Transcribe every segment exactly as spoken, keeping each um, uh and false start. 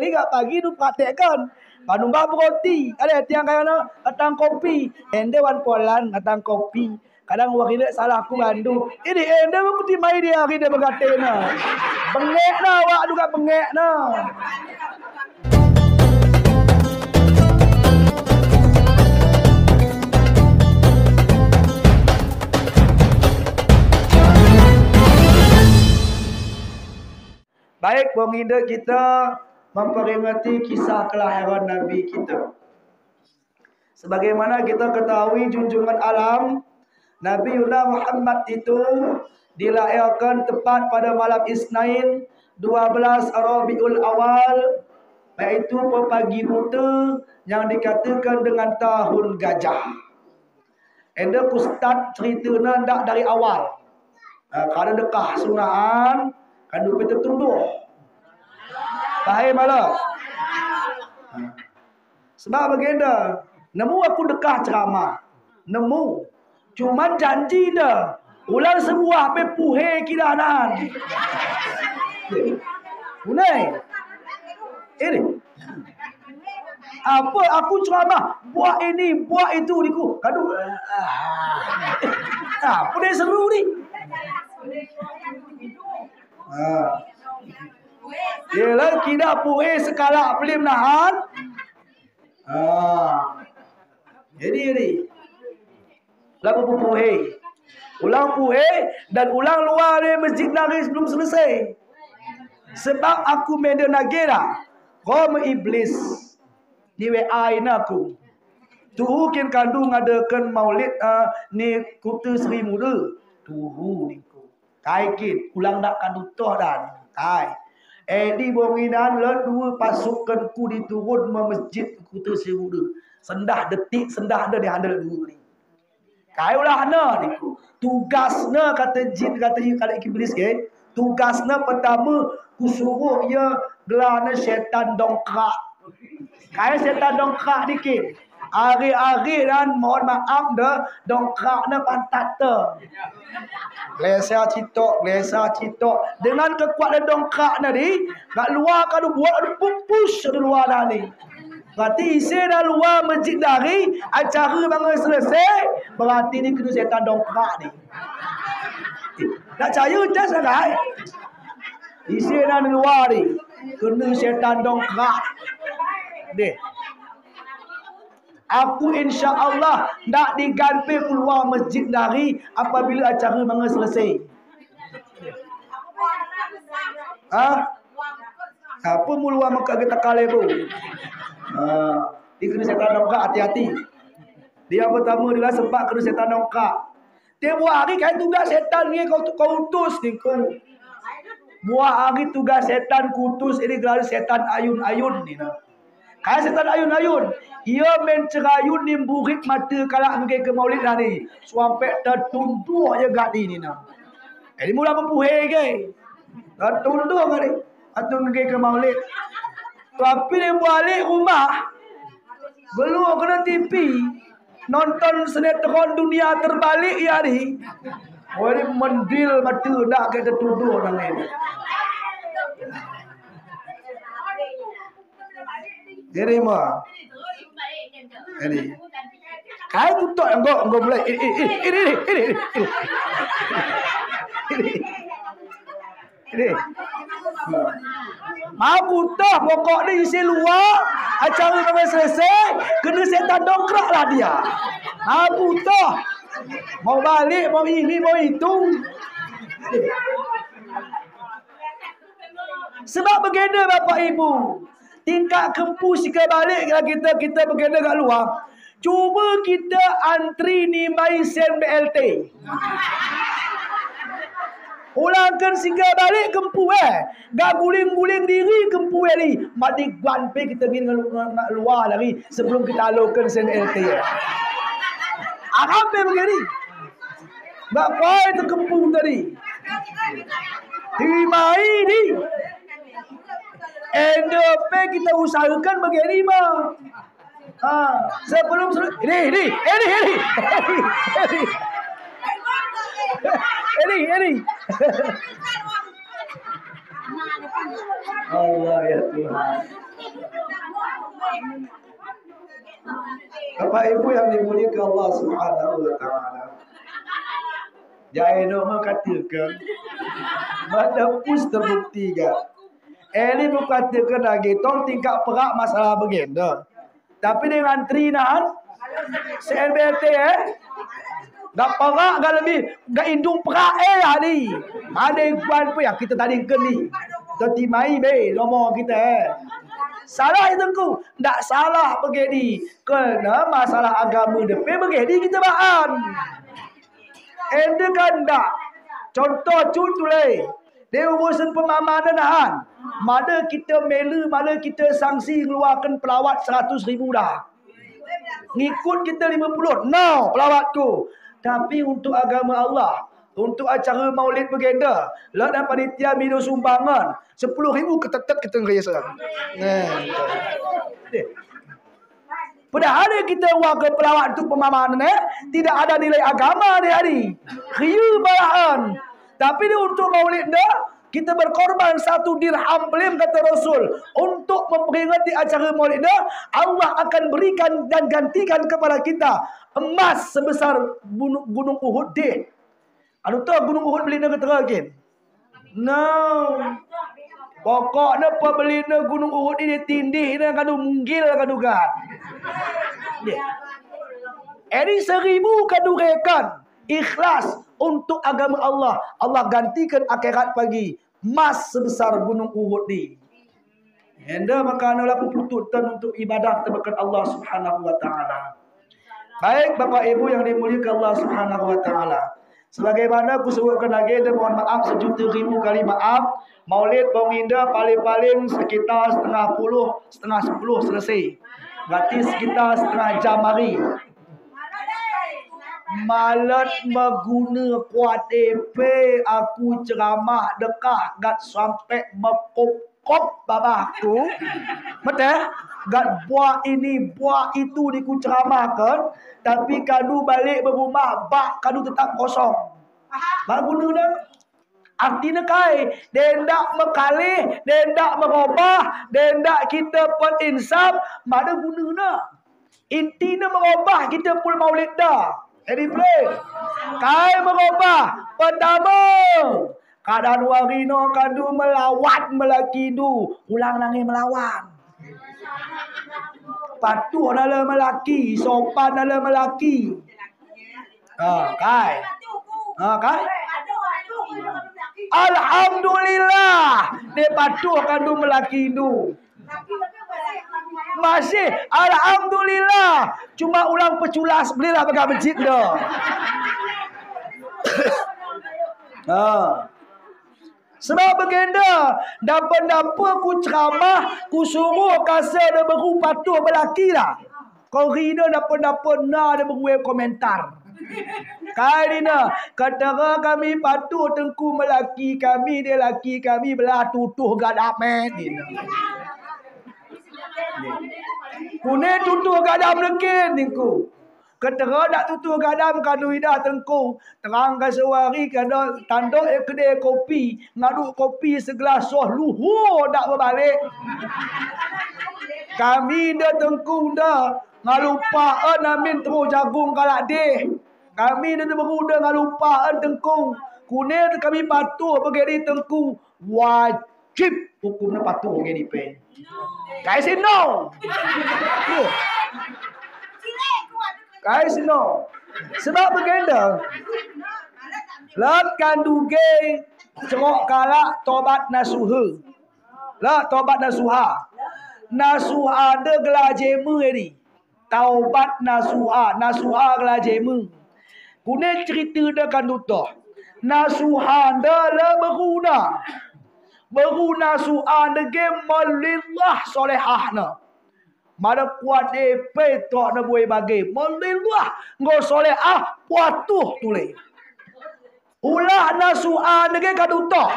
Tiga pagi nu praktekkan. Panu ba roti, ada tiang kaya na, atang kopi. Ende wan polan, atang kopi. Kadang wak ini salah aku bandu. Ini ende aku ti mai dia kita berkata na. Bengek na, awak juga bengek na. Baik, bang inde kita memperingati kisah kelahiran Nabi kita. Sebagaimana kita ketahui, junjungan alam, Nabi Yuna Muhammad itu dilahirkan tepat pada malam Isnin, dua belas Rabiul Awal, yaitu pepagi buta yang dikatakan dengan tahun gajah. Enda ku start cerita na ndak dari awal. Ha, kada dekah sunaan, kan dupe tertunduh. Paham malah? Ha. Sebab bagenda, nemu aku dekah ceramah. Nemu. Cuma janji dah. Ulang semua pe puhe kidanan. Unai. Ini. Apa aku ceramah, buat ini, buat itu, diku. Aduh. Ah, apa dia seru ni? Ah. Yelah, kita puhe sekalak pelim nahan. Ah. Jadi, jadi. Lalu puhe. Ulang puhe dan ulang luar dari masjid nari sebelum selesai. Sebab aku mende nagera. Kau iblis. Di W A in aku. Tuhu kin kandu ngadakan maulid, ah, ni Kuta Seri Muda. Tuhu niku. Kai kin, ulang ndak kandu toh dan. Kai. Eh, di bonginan le dua pasukan ku diturun me masjid Kuta Seri Muda. Sendah detik, sendah dah dihandal dua ni. Kai ulah na niku. Tugas na kata jin, kata jin, kata iblis ke. Tugas na pertama, ku suruh ia gelar na setan dongkrak. Kai setan dongkrak dikit. Ari-ari dan mohon maaf dah, dongkrak na pantat tu. Glesa citok, glesa citok. Dengan kekuatan dongkrak na di, nak luar kadu buat, adu pupus adu luar na ni. Berarti isi dah luar masjid nari, acara bangun selesai, berarti ni kena setan dongkrak ni. Nak caya jas agak. Isi dah luar ni, kena setan dongkrak. Deh. Aku insya Allah ndak diganti keluar masjid nari apabila acara bangun selesai. Hah? Apa mulu ama ka kita kale bu? Ah, di kena setan dongkrak, hati-hati. Dia pertama dia sempat kena setan dongkrak. Tiap hari kai tugas setan ni kau, kau utus ni kau. Buah hari tugas setan kutus ini gelar setan ayun-ayun ni na. Kai setan ayun-ayun. Ia mencerayun ni burik mata kalak nge ke maulid nari. Sampai tertunduh ia gadi ni na. Jadi mula mempuhe ke. Tertunduh kali. Atau nge ke maulid. Tapi dia balik rumah. Belum kena T V. Nonton sinetron Dunia Terbalik ya di. Wari mendil mata ndak ke tertuduh nang ini. Ini mah. Ini. Kai kutok yang gok, gok mulai. Ini, ini, ini, ini, ini. Ini. Ini. Aku toh pokok ni isi luar, acara sampai selesai, kena setan dongkrak lah dia. Aku toh mau balik, mau ini, mau itu. Sebab begini Bapak Ibu, tingkah kempu sika balik kalau kita, kita begini kat luar. Cuba kita antri ni mai sen B L T. Ulangkan singgah balik kempu eh. Gak guling-guling diri kempu eh ni. Mati guan pe kita ngin ngelu-, nge-, nge-, luar lagi sebelum kita alokan sen L T eh. Aram pe begini. Gak koi tu kempu tadi. Terima ini. Endo pe kita usahakan begini mah. Ha, sebelum, sebelum, ini, ini, ini, ini, ini, ini, ini. Allah ya Tuhan. Bapak Ibu yang dimuliakan Allah Subhanahu wa Ta'ala. Jai no mengatakan, mana pus terbukti ga? Ini bukan tekan lagi, tong tingkah perak masalah begini. Tapi dengan trinan, se-N B T, eh? Ga perak, ga lebih, ga indung perak, eh, hari. Ada yang kuan pun ya, kita tadi keni. Tadi mai be, nomor kita, eh. Salah itu ku, ndak salah begini. Kena masalah agama depe begini kita bahan. Ende kan ndak. Contoh cut ulai. Dia urusan pemahaman han. Mana kita melu, mana kita sanksi ngeluarkan pelawat seratus ribu dah. Ngikut kita lima puluh. No, pelawat tu. Tapi untuk agama Allah, untuk acara maulid begini, lah dan panitia minum sumbangan sepuluh ribu ketetet kita ngerasa. Nah, deh. Padahal kita wah ke pelawat untuk pemahaman, eh, tidak ada nilai agama di hari. Riu balahan. Tapi dia untuk maulid dah, kita berkorban satu dirham belim kata Rasul. Untuk memperingati acara maulid dah, Allah akan berikan dan gantikan kepada kita emas sebesar gunung, gunung Uhud deh. Aduh, tu gunung Uhud beli na kata lagi. No. Pokoknya pebeli na gunung Uhud ini tindih na kadu munggil kadu gat. Ini seribu kadu rekan ikhlas untuk agama Allah. Allah gantikan akhirat pagi emas sebesar gunung Uhud ini. Enda maka anu laku putut tan untuk ibadah tebakan Allah Subhanahu wa Ta'ala. Baik, Bapak Ibu yang dimuliakan Allah Subhanahu wa Ta'ala. Sebagaimana ku sebutkan lagi, dan mohon maaf sejuta ribu kali maaf. Maulid bang inda paling-paling sekitar setengah puluh, setengah sepuluh selesai. Berarti sekitar setengah jam hari. Malet maguna kuat epe aku ceramah dekah gat sampai mekop kop babahku. Mete, gat buah ini, buah itu di ku ceramahkan, tapi kadu balik berumah, bak kadu tetap kosong. Bak guna dah. Artinya kai, dendak mekalih, dendak merubah, dendak kita perinsaf, mana gunana. Intina merubah kita pul maulid dah. Jadi play. Kai merubah. Pertama, kada dua rino kadu melawan melaki du. Ulang nange melawan. Patuh dalam melaki, sopan dalam melaki. Ha, kai. Ha, kai. Alhamdulillah. Dia patuh kadu melaki du. Masih, alhamdulillah. Cuma ulang peculas belilah bagi masjid dah. Ha. Sebab begenda, dapa-dapa ku ceramah, ku suruh kasa dah beru patuh melaki lah. Kau rina dapa-dapa na dah beru komentar. Kai dina, kata kami patuh tengku melaki kami, dia laki kami belah tutuh gadam eh, dina. Kune tutuh gadam lekin ningku. Kata dak tutuh gadam kadu idah tengku. Terang ka sewari kado tandok eh kedai kopi, ngaduk kopi segelas soh luhur dak berbalik. Kami dah tengku dah ngalupaan amin terus jagung kalak deh. Kami dah beru dah ngalupaan tengku. Kune kami patuh begeri tengku. Wajib hukumnya patuh begeri pe. Kai sino. Kai sino. Sebab begenda. Lat kanduge cerok kalak tobat nasuha. Lat tobat nasuha. Nasuha de gelaje meri. Taubat nasuha, nasuha gelaje meri. Kune cerita dah kadu toh. Nasuha dah la beru dah. Beru nasuha dah ge melilah solehah na. Mana kuat epe toh na bue bage. Melilah nggo solehah patuh tule. Ulah nasuha dah ge kadu toh.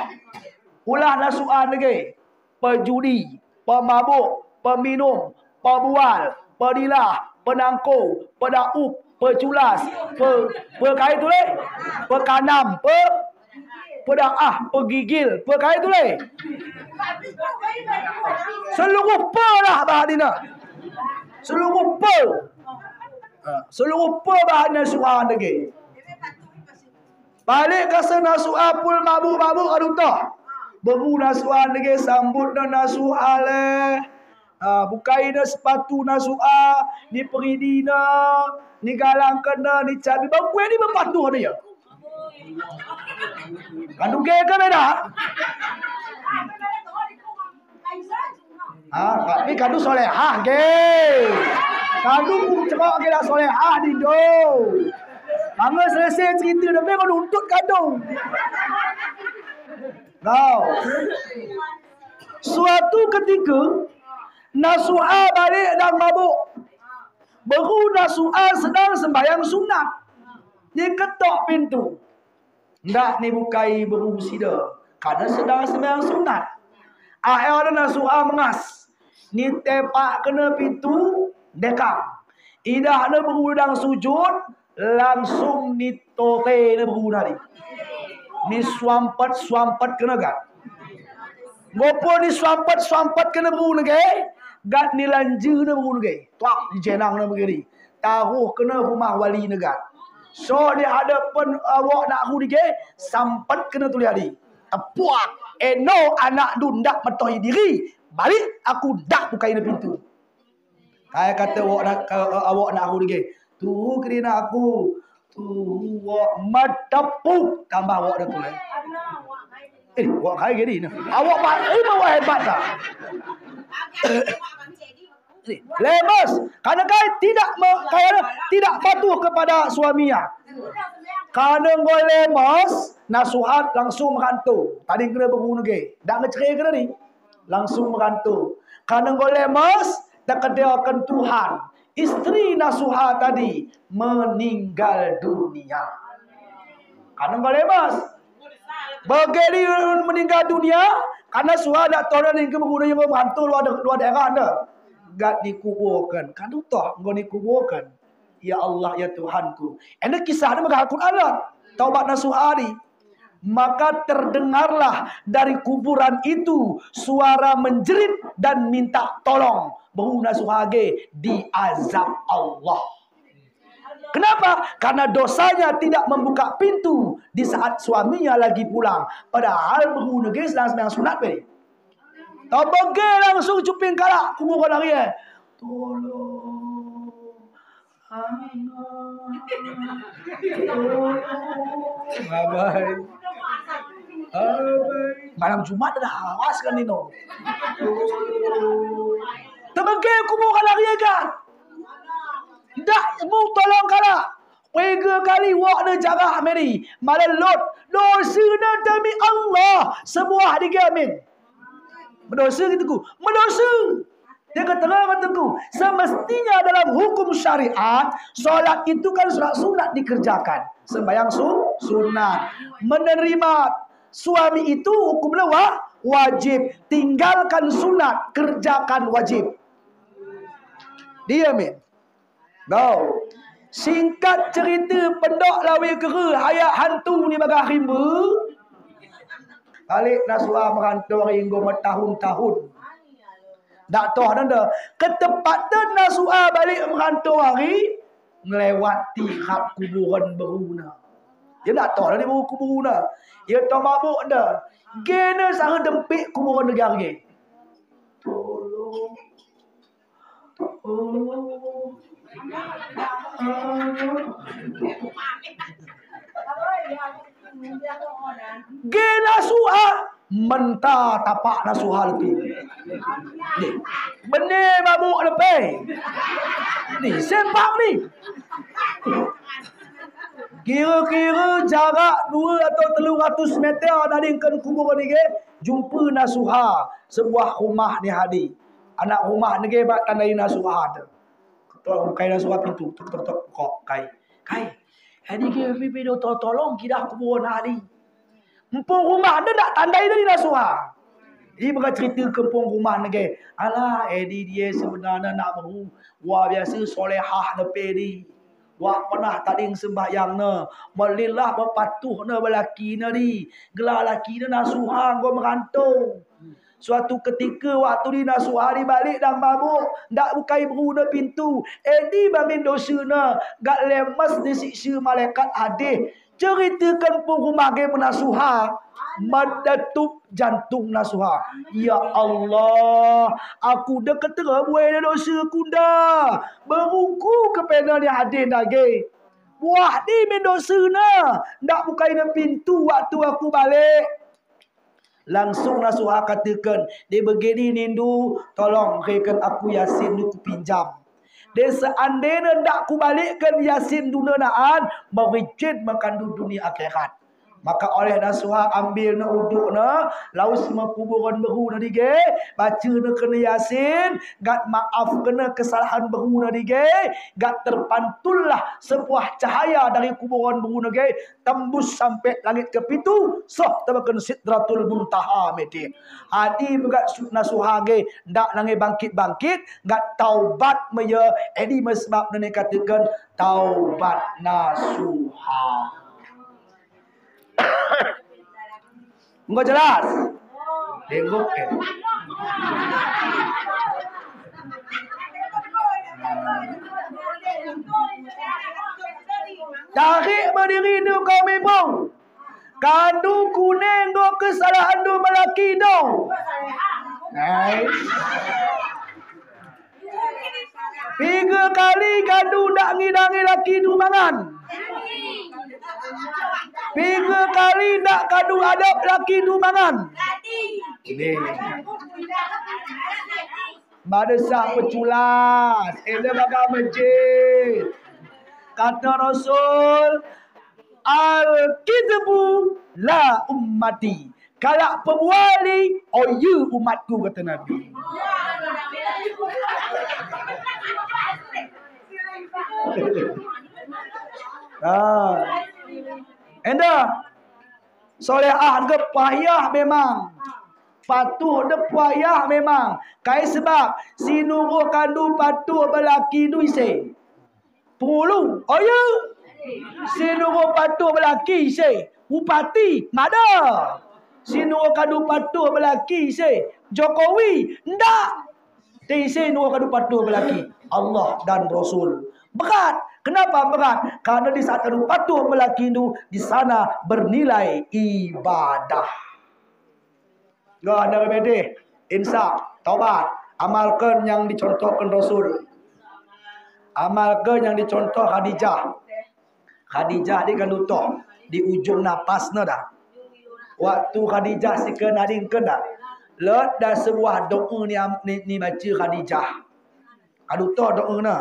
Ulah nasuha dah ge. Pejudi, pemabuk, peminum, pebual, pedilah, penangko, pedaup, peculas, pe, pe kai tule, pekanam, pe, pedaah, pegigil, pe kai tu leh. Seluruh pe lah bahan ina. Seluruh pe. Ha, seluruh pe bahan nasuha nege. Balik kasa nasuha pul mabuk-mabuk kadu toh. Beru nasuha nege sambut na nasuha leh. Ah, bukai na sepatu nasuha, ni peridi na, ni galangkan na, ni cabi. Bang kue ni bepatuh na ya. Kadu ge ke beda? Ah, tapi kadu solehah ge. Kadu cuma ge dah solehah di do. Mangga selesai cerita dah, be kadu untut kadu. Kau. Suatu ketika, nasuha balik dang mabuk. Beru nasuha sedang sembahyang sunat. Ni ketok pintu. Ndak ni bukai beru sida. Karena sedang sembahyang sunat. Akhirnya nasuha mengas. Ni tepak kena pintu, dekang. Idah na beru dang sujud, langsung ni tote na beru nadi. Ni suampet-suampet kena gat. Gopo ni suampet-suampet kena beru nege, gat ni lanju na beru nege. Tuak ni jenang na begeri. Taruh kena rumah wali na gat. So ni ada pen awak nak hu nege, sampet kena tuli adi. Tepuak, eno anak dundak metohi diri, balik aku dak bukai na pintu. Kai kata awak nak, ka-, awak nak hu nege. Tuhu kerina aku. Tuhu wak matepuk tambah wak dah tulai. Eh, wak kai geri na. Awak ba, eh, ba wak hebat dah. Lemes, karena kai tidak me, kai tidak patuh kepada suaminya. Karena nggo lemes, nasuha langsung merantau. Tadi kena beru nege, dak ngecere kena ni. Langsung merantau. Karena nggo lemes, tak kedeakan Tuhan. Istri nasuha tadi meninggal dunia. Karena nggo lemes. Bagi dia meninggal dunia, karena suha dak toh ning ke beru nege, nggo merantau luar de-, luar daerah dah. Gat ni kuburkan. Kadu toh, nggo ni kuburkan. Ya Allah, ya Tuhanku. Enda kisah ni mega Al-Quran lah. Taubat nasuha ni. Maka terdengarlah dari kuburan itu suara menjerit dan minta tolong. Beru nasuha ge diazab Allah. Kenapa? Karena dosanya tidak membuka pintu di saat suaminya lagi pulang. Padahal beru nege sedang sembahyang sunat be. Tau bege langsung cuping kalak kuburkan lagi eh. Tolong. Abai. Abai. Malam Jumat dah awas kan ino. Tebege kuburkan lagi eh kan. Dak mu tolong kalak. Pege kali wak ne jaga meri. Malah lot. Dosa ne demi Allah. Sebuah digamin. Medosa gitu ku. Medosa. Dia kata, kata ku, semestinya dalam hukum syariat, sholat itu kan sholat sunat dikerjakan. Sembahyang su-, sunat. Menerima suami itu hukumnya wa-, wajib. Tinggalkan sunat, kerjakan wajib. Dia min. Bau. Singkat cerita, pendok lawi kere, hayak hantu ni bagah rimba. Balik nasuha merantau ringgo bertahun-tahun. Dak toh nanda. Ketepatan nasuha balik merantau hari, ngelewati hak kuburan beru na. Ia dak toh nanda beru kuburan na. Ia toh mabuk nanda. Gena sangat dempik kuburan negara ge. Tolong. Gena suha, menta tapak nasuha leti. Ni, bene mabuk lepe. Ni, sempak ni. Kira-kira jarak dua atau telung ratus meter dari kan kubur ni ge, jumpa nasuha sebuah rumah ni hadi. Anak rumah nege ba tandai nasuha tu. Ketok kai nasuha pintu, tok, tok, tok, kok, kai. Kai. Hadi ke pipi do to-, tolong kidah kuburan hadi. Empung rumah ne dak tandai dari nasuha. Ibarat cerita kempung rumah nege. Alah, Edi dia sebenarnya nak beru. Wah, biasa solehah ne pedi. Wak pernah tading sembahyang ne, melilah bepatuh ne belaki ne di. Gelar laki ne Nasuha nggo merantau. Suatu ketika waktu di Nasuha di balik dang mabuk, ndak bukai beru ne pintu. Edi ba min dose ne, gak lemes disiksa malaikat hadis. Ceritakan pun rumah ge Nasuha, medetup jantung Nasuha. Ya Allah, aku de ketera buai de dose ku nda. Beru ku kepena ni hadis nage. Buah di min dose ne, ndak bukai ne pintu waktu aku balik. Langsung Nasuha katakan, "Di begini nindu, tolong reken aku Yasin nu ku pinjam. Di seandai ne ndak ku balikkan Yasin nu ne naan, merijin makan nu dunia akhirat." Maka oleh Nasuha ambil ne uduk ne, lalu sema kuburan beru ne di ge, baca ne kena Yasin, gak maaf kena kesalahan beru ne di ge, gak terpantullah sebuah cahaya dari kuburan beru ne ge, tembus sampai langit kepitu, soh tebakan Sidratul Muntaha mete. Adi begak su-, Nasuha ge, ndak nange bangkit-bangkit, gak taubat me ye, edi me sebab ne katakan taubat Nasuha. Enggo jelas? Dengguk, eh. Tarik berdiri nu kami pun. Kandu kune nggo kesalahan nu melaki nu. Hai. Piga kali kandu ndak ngidangi laki nu mangan. Piga kali ndak kandu adap laki nu mangan. Ini. Madesah peculas. Ende baga masjid. Kata Rasul, "Al-kidbu la ummati." Kalak pebual ni, oya umatku, kata Nabi. Ah. Enda. Solehah ge payah memang. Patuh de payah memang. Kai sebab, si nu nggo kandu patuh belaki nu ise. Pengulu, oya. Si nu nggo patuh belaki ise, bupati, mada. Si nu nggo kandu patuh belaki ise, Jokowi, ndak. Te ise nu nggo kandu patuh belaki, Allah dan Rasul. Berat. Kenapa berat? Karena di saat kandu patuh belaki nu, di sana bernilai ibadah. Ngga, anda remedi, insa, taubat, amalkan yang dicontohkan Rasul. Amalkan yang dicontoh Khadijah. Khadijah di kandu toh, di ujung napas ne da. Waktu Khadijah si kena ding kena. Lut da sebuah doa ni am-, ni, ni baca Khadijah. Kandu toh doa ne.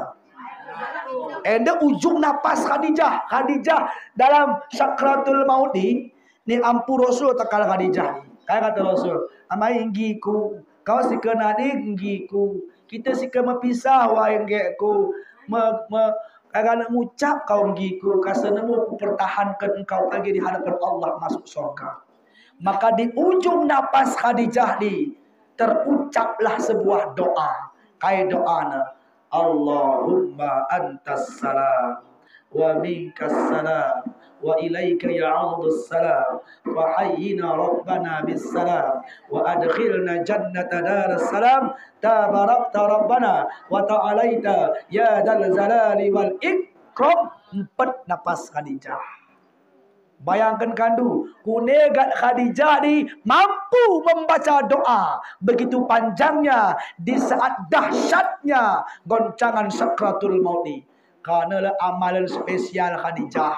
Ende ujung napas Khadijah. Khadijah dalam sakratul maut di, ni ampu Rasul takal Khadijah. Kai kata Rasul, "Amai nggiku, kau si kena ding nggiku. Kita si kena pisah wahai nggeku. Me, me, kagana ngucap kau nggiku, kasa nemu ku pertahankan engkau lagi di hadapan Allah masuk surga." Maka di ujung napas Khadijah di, terucaplah sebuah doa. Kai doa ne, "Allahumma antas salam, wa minkas salam, wa ilaika ya'udus salam, fa hayyina rabbana bis salam, wa adkhilna jannata daras salam, tabarakta rabbana, wa ta'alaita, ya dal jalali wal ikram." Empat napas Khadijah. Bayangkan kandu, kune gat Khadijah di mampu membaca doa begitu panjangnya di saat dahsyatnya goncangan sakratul maut di. Karena lah amalan spesial Khadijah.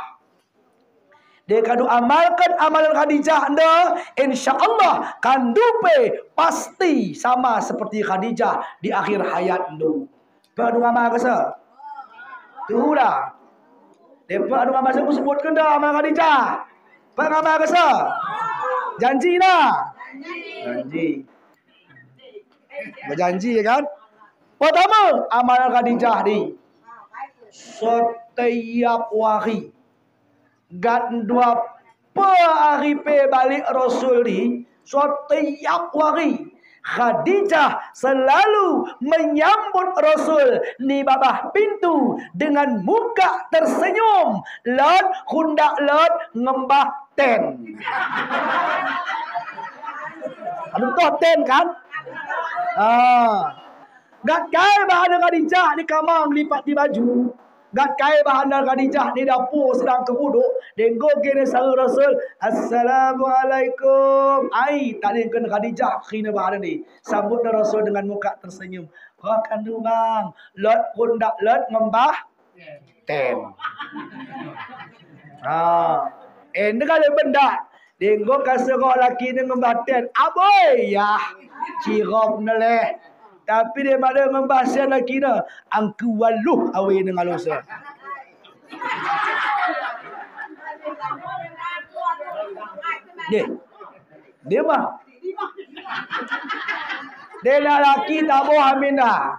Dia kandu amalkan amalan Khadijah nda, insya Allah kandu pe pasti sama seperti Khadijah di akhir hayat ndu. Pernah ngamal kasa? Tulah. Depa anu ngamal kasa ku sebutkan da amal Khadijah. Pernah ngamal kasa? Janji na? Janji. Berjanji, ya kan? Pertama, amal Khadijah di. Setiap hari. Gat dua pe hari pe balik Rasul di, setiap hari Khadijah selalu menyambut Rasul di babah pintu dengan muka tersenyum, lot khundak lot ngembah ten. Anu toh ten kan? Ah. Gat kai bahan Khadijah di kamar lipat di baju. Gat kai bahan Khadijah di dapur sedang kehuduk. Denggo gene sahu Rasul. Assalamualaikum. Ai, tadingken Khadijah kine bahan di. Sambut Rasul dengan muka tersenyum. Wah, kandu bang. Lot khundak lot ngembah ten. Ah, ende kali benda. Denggo kaseroh laki ne ngembah ten. Aboi ya. Cirop ne leh. Tapi de mada ngembah sen laki ne. Angku waluh awe ne ngalosa. Deh. Deh mah. Deh na laki taboh amin dah.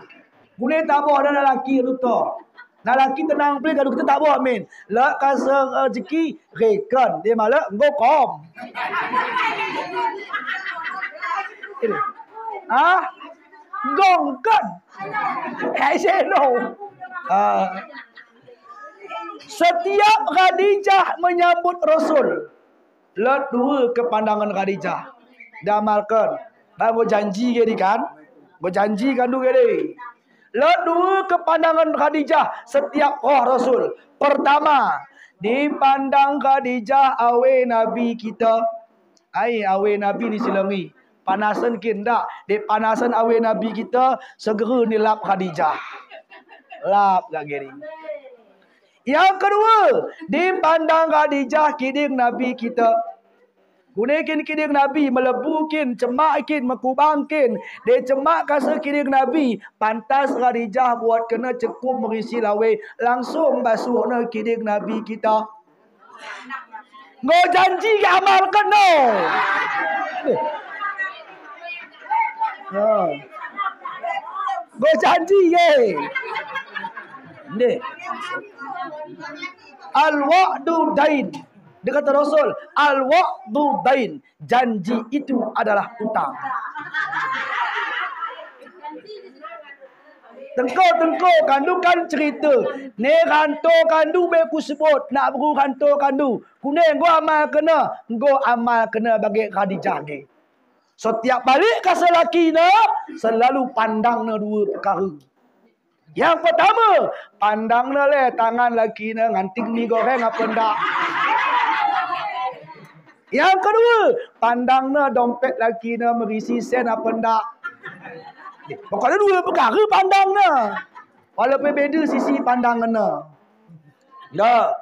Bune taboh dah na laki tu toh. Na laki tenang pele kadu kite taboh amin. Leh kase rezeki reken. Deh mah leh nggo kom. Ah? Gongken. Hai seno. Ah. Setiap Khadijah menyambut Rasul, lot dua kepandangan Khadijah. Damalken. Bang nggo janji ke di kan? Nggo janji kandu ke di. Lot dua kepandangan Khadijah setiap roh Rasul. Pertama, dipandang Khadijah awe Nabi kita. Ai, awe Nabi ni silangi. Panasen kin dah. Dipanasen awe Nabi kita, segera ni lap Khadijah. Lap gak geri. Yang kedua, dipandang Khadijah kiding Nabi kita. Kune kin kiding Nabi, melebu kin, cemak kin, mekubang kin. Dicemak kase kiding Nabi, pantas Khadijah buat kena cekup merisi lawe, langsung basuh ne kiding Nabi kita. Nggo janji ke amalken no. Ha. Nggo janji ke. Deh. Al-wa'du dain. Dia kata Rasul, al-wa'du dain. Janji itu adalah utang. Tengko, tengko, kandu kan cerita. Ne ranto kandu be ku sebut, nak beru ranto kandu. Kune nggo amalken ne, nggo amalken ne bagi Khadijah ge. Setiap balik kase laki ne, selalu pandang ne dua perkara. Yang pertama, pandang ne leh tangan laki ne nganting mi goreng apa ndak. Yang kedua, pandang ne dompet laki ne merisi sen apa ndak. Pokoknya dua perkara pandang ne. Walaupun beda sisi pandang ne. Nah,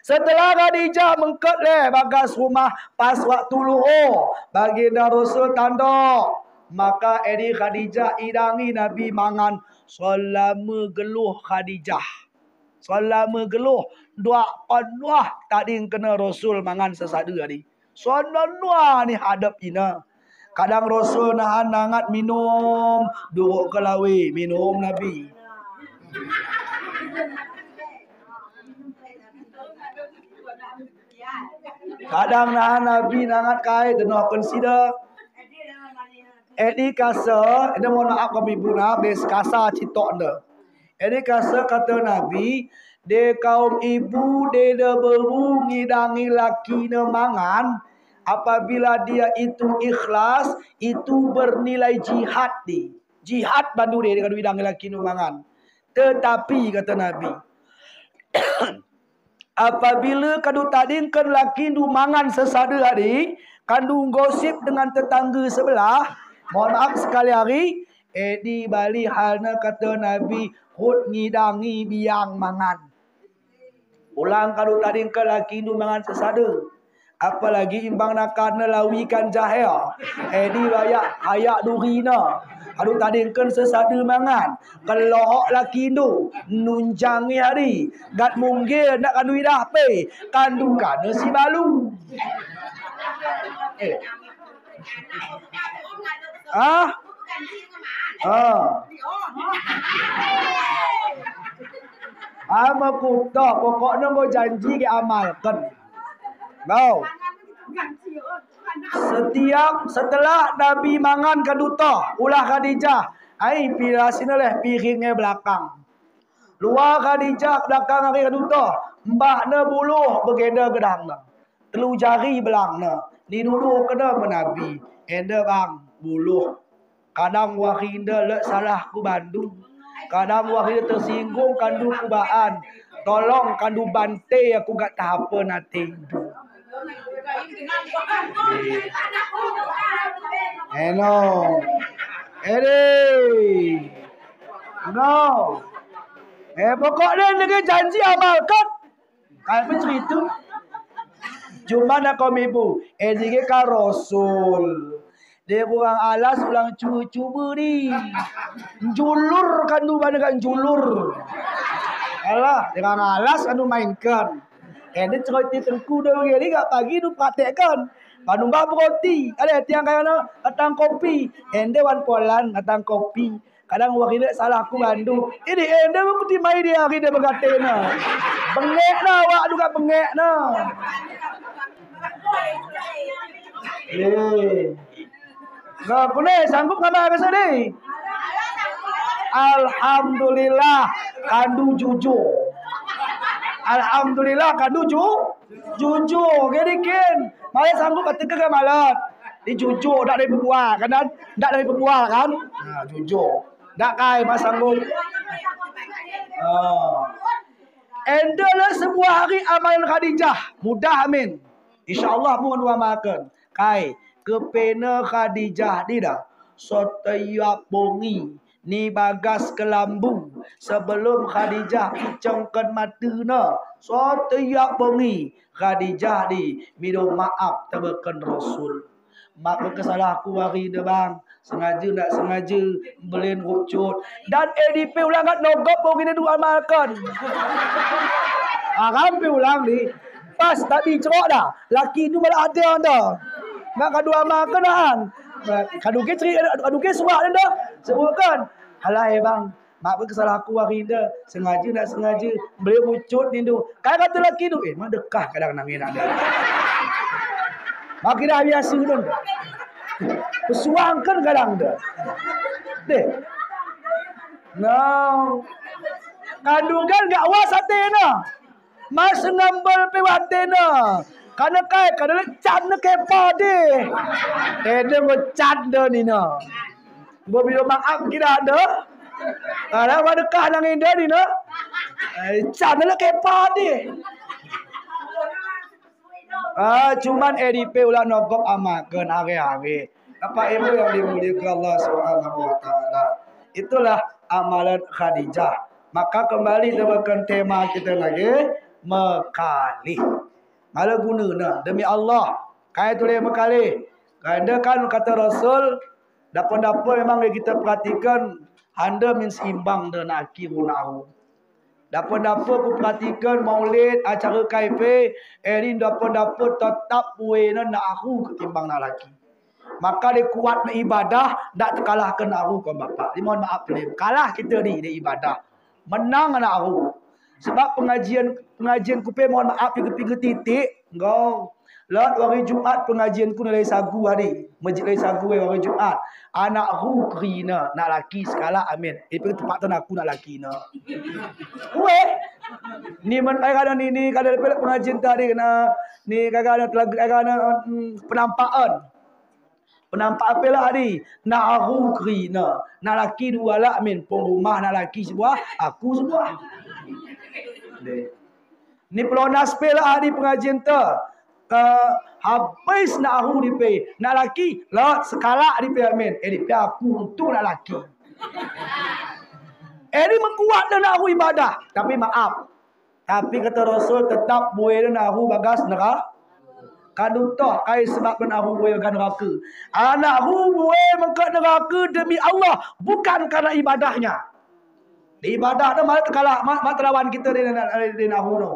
setelah Khadijah mengket leh bagas rumah pas waktu luhur, Baginda Rasul tandok. Maka edi Khadijah idangi Nabi mangan selama geluh Khadijah. Selama geluh, dua panuh tadingken Rasul mangan sesada edi. Sono nua ni hadap ina. Kadang Rasul nahan nangat minum, duruk ke lawe, minum Nabi. Kadang nahan Nabi nangat kai, denoh pen sida. Edi kase, ina mohon maaf kami buna, bes kasa citok ne. Edi kase kata Nabi, de kaum ibu, de, de beru ngidangi laki ne mangan, apabila dia itu ikhlas, itu bernilai jihad di. Jihad bandu de, de kadu idangi laki ne mangan. Tetapi, kata Nabi, apabila kadu tadingken laki ndu mangan sesada edi, kadu gosip dengan tetangga sebelah, mohon maaf sekali edi, edi bali hal ne kata Nabi, hut ngidangi biang mangan. Ulang kadu tadingken laki ndu mangan sesada. Apalagi imbang nakan ne lawi kan jahel. Edi bayak, ayak duri ne. Kadu tadingken sesada mangan. Kelohok laki ndu, nunjangi edi. Gat munggil nak kadu idah pe. Kandu kane si balu. Eh. Ah? Ah. Ama kutoh, pokoknya nggo janji ke amalken. Nggo. Setiap setelah Nabi mangan kadu toh, ulah Khadijah, ai pila sine leh piring e belakang. Lua Khadijah belakang ari kadu toh, mbak ne buluh begeda gedang ne. Telu jari belang ne, ni dulu kena menabi, ende bang buluh. Kadang wahina lek salah ku bandu. Kadang wahina tersinggung kandu ku baan. Tolong kandu bante aku gak tahapa nanti. Eno. Ede. No. Eh, pokoknya ini janji amalkan. Kayak begitu. Cuma nak kami bu, eh, dia ke ka Rasul. Dia kurang alas ulang cucu beri. Julur kandu bana kan julur. Alah, dia kurang alas anu mainkan. Eh, dia cerita tengku dah begini, gak pagi tu praktekkan. Panu bab roti, ada tiang kayak na, datang kopi. Eh, dia wan polan, datang kopi. Kadang wahina salah ku bandu. Ini ende ku ti mai dia kita begatena. Bengek na, awak juga bengek na. Eh. Nah, kune sanggup ngama ke sini? Alhamdulillah, kandu jujur. Alhamdulillah, kandu ju-, jujur. Jadi kin, malah sanggup ketika ke malam. Di jujur, dak dari pembual kan, dak dari pembual kan? Nah, jujur. Dak kai masang gol. Ah. Ende lah sebuah hari amalan Khadijah. Mudah amin. Insya Allah mun dua makan. Kai, kepena Khadijah di dah. Setiap bongi ni bagas kelambu sebelum Khadijah icengken matena. Setiap bongi Khadijah di mido maaf tebakan Rasul. Mak kesalah ku hari de bang. Sengaja ndak sengaja belen rucut. Dan A D P ulang ngat nogop bong ini dua makan. Aram pe ulang ni. Pas tapi cerok dah. Laki tu malah ada anda. Nggak kedua makan an. Kadu ke ceri, kadu ke suak dah. Sebutkan. Alah eh bang. Mak kesalah ku hari dah. Sengaja ndak sengaja belen rucut ni tu. Kai kata laki tu, eh, mak dekah kadang nangin ada. Mak kira biasa tu. Pesuangkan kadang dah. Deh. No. Kandungan gak was hati na. Mas ngambel pe wate na. Kana kai, kana le can na ke pade. Eh, dia mau can dah ni na. Bo bilo maaf kira dah. Ada pada kah nang indah ni na. Eh, can na le ke pade. Ah, cuman A D P ulah nogop amakan hari-hari. Apa ibu yang dimuliakan Allah Subhanahu wa Ta'ala? Itulah amalan Khadijah. Maka kembali tebakan tema kita lagi, mekalih. Malah guna na demi Allah. Kai tu le mekalih. Kai enda kan kata Rasul, dapa-dapa memang kita perhatikan, anda min seimbang dengan aki guna aku. Dapa-dapa ku perhatikan maulid, acara K I P, eri dapa-dapa tetap buena nak aku ketimbang nak laki. Maka dia kuat nak ibadah, dak terkalahkan nak aku kawan bapak. Dia mohon maaf dia. Kalah kita ni, dia ibadah. Menang nak aku. Sebab pengajian, pengajian ku pe mohon maaf, pinggir-pinggir titik, enggau. Lot wari Jumat pengajian ku nalai sagu hari. Masjid nalai sagu eh wari Jumat. Anak hu kerina, nak laki sekalak amin. Ipe tempat tan aku nak laki na. Weh. Ni man kai kada ni, ni kada pelak pengajian tadi kena, ni kada ada telaga, kada ada, mm, penampakan. Penampak ape lah hari. Nak hu kerina. Nak laki dua lah amin. Penrumah nak laki sebuah, aku sebuah. Deh. Ni pelonas pe lah di pengajian te. Eh, habis nak hu di pe. Nak laki, lah sekalak di pe amin. Eh, di pe aku untung nak laki. Eh, ni mengkuat dah nak hu ibadah. Tapi maaf. Tapi kata Rasul, tetap buena nak hu bagas neraka. Kadu toh, kai sebab nak hu buena bagas neraka. Anak hu buena mengke neraka demi Allah, bukan karena ibadahnya. Ibadah tu malah terkalah, ma-, malah terlawan kita di, di, di nak hu tu.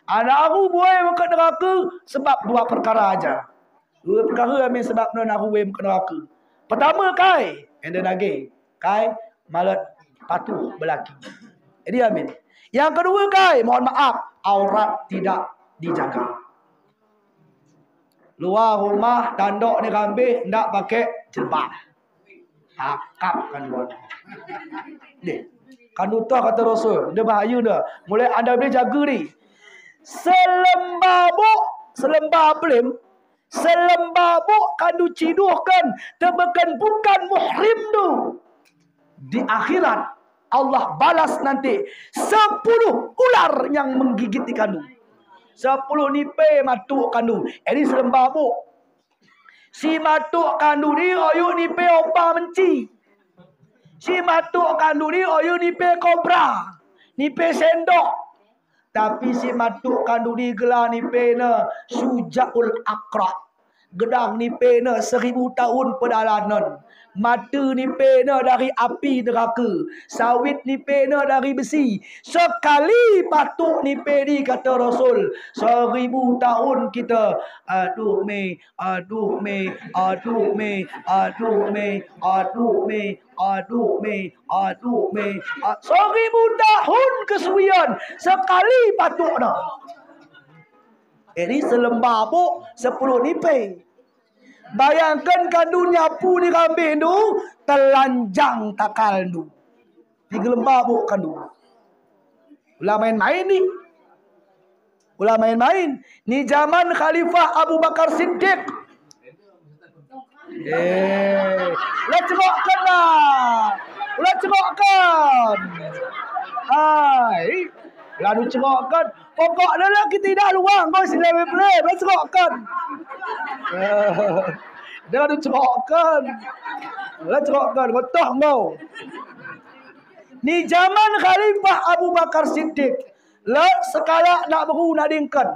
Anak hu buena mengke neraka sebab dua perkara aja. Dua perkara amin sebab nak hu buena mengke neraka. Pertama kai, enda nage, kai malah patuh belaki. Jadi amin. Yang kedua kai, mohon maaf, aurat tidak dijaga. Luar rumah tandok ni kambing ndak pakai jilbab. Takap kandung. Deh. Kandung toh kata Rasul. Dia bahayu dah. Mulai anda boleh jaga ni. Selembabuk, selembabuk, selembabuk kandung ciduhkan, tebakan bukan muhrim tu. Di akhirat, Allah balas nanti sepuluh ular yang menggigit di kandung. Sepuluh nipe matuk kandung. Ini selembabuk. Si matuk kandung ni oyu nipe opa menci. Si matuk kandung ni oyu nipe kobra. Nipe sendok. Tapi si matuk kandung ni gelar nipe ne Sujaul Akra. Gedang nipe ne seribu tahun pedalanan. Mata nipe ne dari api neraka. Sawit nipe ne dari besi. Sekali patuk nipe ni kata Rasul, seribu tahun kita, aduh me, aduh me, aduh me, aduh me, aduh me, aduh me, aduh me, a-, seribu tahun kesuian sekali patuk na. Ini selembabuk sepuluh nipe. Bayangkan kandung nyapu ni kambing tu, telanjang takal tu. Di gelembabuk kandung. Ulah main-main ni. Ulah main-main. Ni zaman Khalifah Abu Bakar Siddiq. Eh, ulah cengokkan lah. Ulah cengokkan. Hai. Lalu cengokkan. Pokok dia lah kita dah luang kau sila play, lah cengokkan. Dia lalu cengokkan. Lah cengokkan, kau toh kau. Ni zaman Khalifah Abu Bakar Siddiq, lah sekalak nak beru nak dingkan.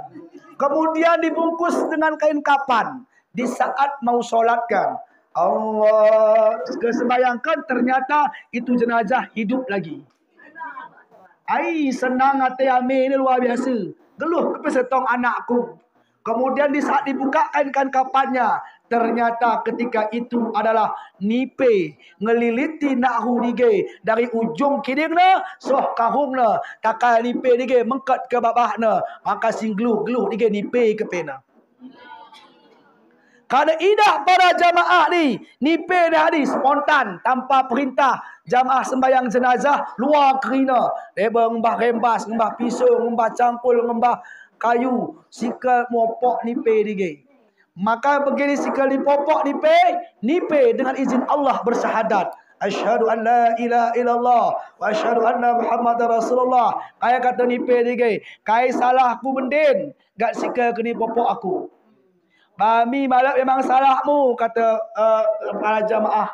Kemudian dibungkus dengan kain kapan. Di saat mau solatkan, Allah kesembayangkan, ternyata itu jenazah hidup lagi. Ai, senang hati ame ni luar biasa. Geluh kepe setong anakku. Kemudian di saat dibuka kain kapannya, ternyata ketika itu adalah nipe ngeliliti nahu dige dari ujung kiding na soh kahung na, takal nipe dige mengkat ke babah na, maka sing geluh-geluh dige nipe kepe na. Karena idah para jamaah ni, nipe ni hari spontan, tanpa perintah, jamaah sembahyang jenazah, luar kerina. Leba ngembah rembas, ngembah pisu, ngembah cangkul, ngembah kayu, sikal mopok nipe dige. Maka begini sikal ni popok nipe, nipe dengan izin Allah bersyahadat. Asyhadu an la ilaha illallah wa asyhadu anna Muhammadar Rasulullah. Kaya kata nipe dige, kai salahku bendin, gat sikal keni popok aku. Bami malam memang salahmu, kata, eh, para jamaah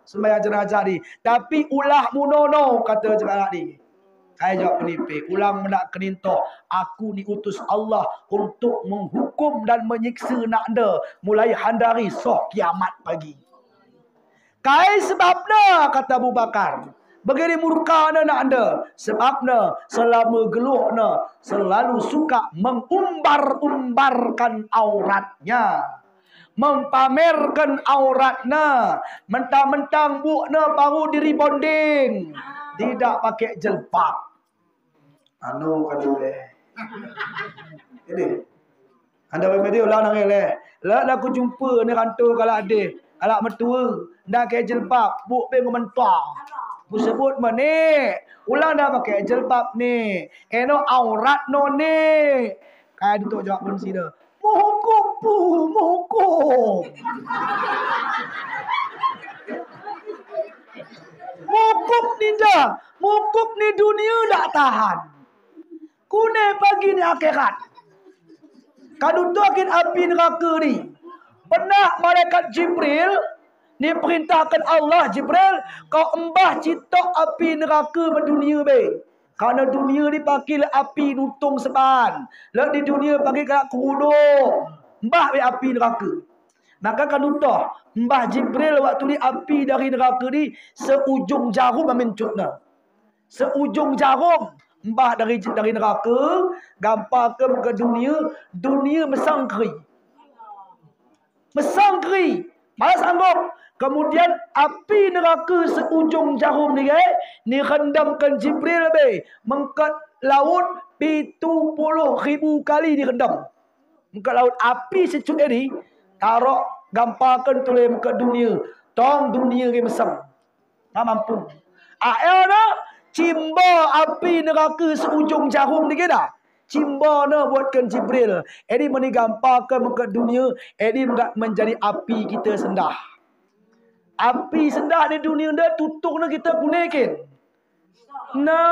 sembahyang jenazah ni. Tapi ulahmu nono, kata jemaah ni. Ai jawab penipe, ulang menak keninto, aku ni utus Allah untuk menghukum dan menyiksa nak enda mulai handari soh kiamat pagi. Kai sebabna, kata Abu Bakar. Begini murka na nak enda. Sebabna selama geluh na selalu suka mengumbar-umbarkan auratnya. Mempamerkan auratna. Mentang-mentang buk na baru di rebonding. Tidak pakai jelbab. Anu kadu le. Ini. Anda bagi dia ulang nang le. Lah, lah ku jumpa ni kantor kalak deh. Kalak metua. Ndak ke jelbab. Buk pe ngementua. Ku sebut mene. Ulang dah pakai jelbab ni. Eno aurat no ni. Kaya ditu jawab pun sida. Menghukum pu, menghukum. Menghukum ni dah. Menghukum ni dunia dak tahan. Kune pagi ni akhirat. Kadu tokin api neraka ni. Pernah malaikat Jibril, ni perintahkan Allah, Jibril, kau embah citok api neraka mendunia be. Karena dunia ni pakil api nutung seban. Lek di dunia pakil kena kudo. Embah be api neraka. Maka kadu toh, embah Jibril waktu ni api dari neraka ni seujung jarum amin cutna. Seujung jarum, embah dari, dari neraka, gampar ke muka dunia, dunia mesang keri. Mesang keri, malas angguk. Kemudian api neraka seujung jarum ni, eh, ni rendamkan Jibril be, mengkat laut pitu puluh ribu kali ni rendam. Mengkat laut api secut ini, Taroh gampaken tule mengket dunia. Tong dunia ke mesem. Nga mampu. Ae na, chimba api neraka seujung jarum ni kena. Chimba na buatken Jibril. Edi meni gampaken mengket dunia. Edi mega menjadi api kita sendah. Api sendah ni dunia nda tutuk na kita gunaken. No.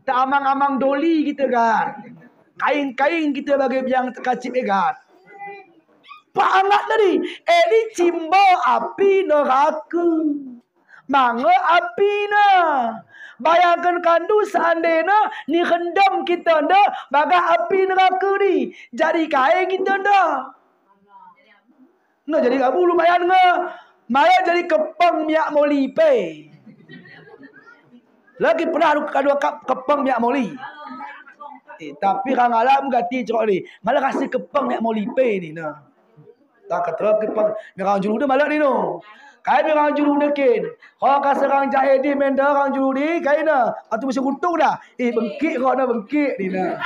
Tak amang-amang doli kita kan. Kaing-kaing kita bagai biang tekacip egat. Pak angat tadi. Edi chimba api neraka. Manga api na. Bayangkan kandu seandainya ni rendam kita nda bagai api neraka ni. Jadi kae kita nda. Nga jadi gabu lumayan nga. Mala jadi kepeng minyak moli pe. Lagi pernah adu kadua kap kepeng minyak moli. Eh, tapi kang alam gati cok ni. Mala kasih kepeng minyak moli pe ni na. Tak keterap kepeng minyak julu de mala ni no. Kai minyak julu de kin. Kau kasih kang jahe di menda kang julu di kai na. Atu mesti untung dah. Eh, bengkik kau na bengkik ni na.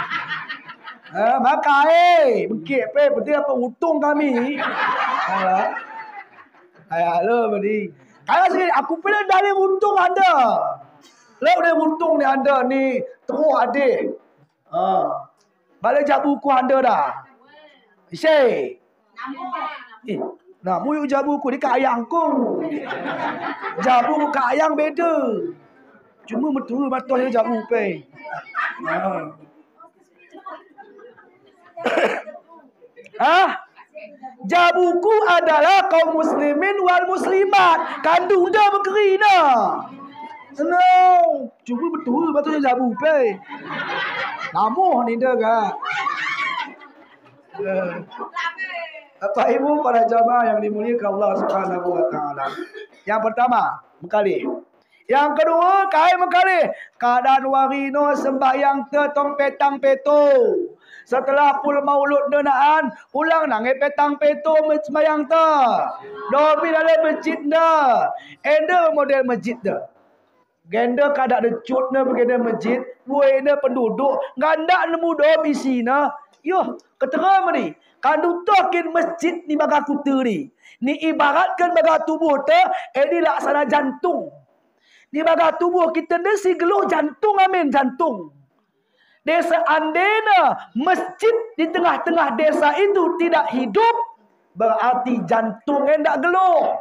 Ha, maka eh, bengkik pe, penting apa untung kami. Ha. Hai, halo, beri. Kalau sini, aku pilih dari untung anda. Lah, udah untung ni anda ni, teruk adik. Ha. Balik jabu ku anda dah. Isi. Eh, nah, muyuk jabu ku ni kayang ku. Jabu ku kayang beda. Cuma metu matoh jabu pe. Ha. Hah? Jabuku adalah kaum muslimin wal muslimat. Kandung dah berkeri na. No. Cuma betul, betul jabu pe. Namuh ni dah ga. Eh. Bapak Ibu para jamaah yang dimuliakan Allah Subhanahu wa Ta'ala. Yang pertama, mengkali. Yang kedua, kai mengkali. Keadaan wari no sembahyang te tong petang peto. Setelah pul maulud nda naan, ulang nange petang peto me-, sembahyang te. Domi dalam masjid nda. Enda model masjid nda. Genda kada decut na begenda masjid, woi na penduduk, nganda nemu dom isi na. Yoh, ketera meri. Kandu tokin masjid ni baga kuteri. Ni ibaratkan baga tubuh te, eh, ni laksana jantung. Ni baga tubuh kita ni si geluh jantung, amin, jantung. Desa andena masjid di tengah-tengah desa itu tidak hidup, berarti jantung eh ndak geluh.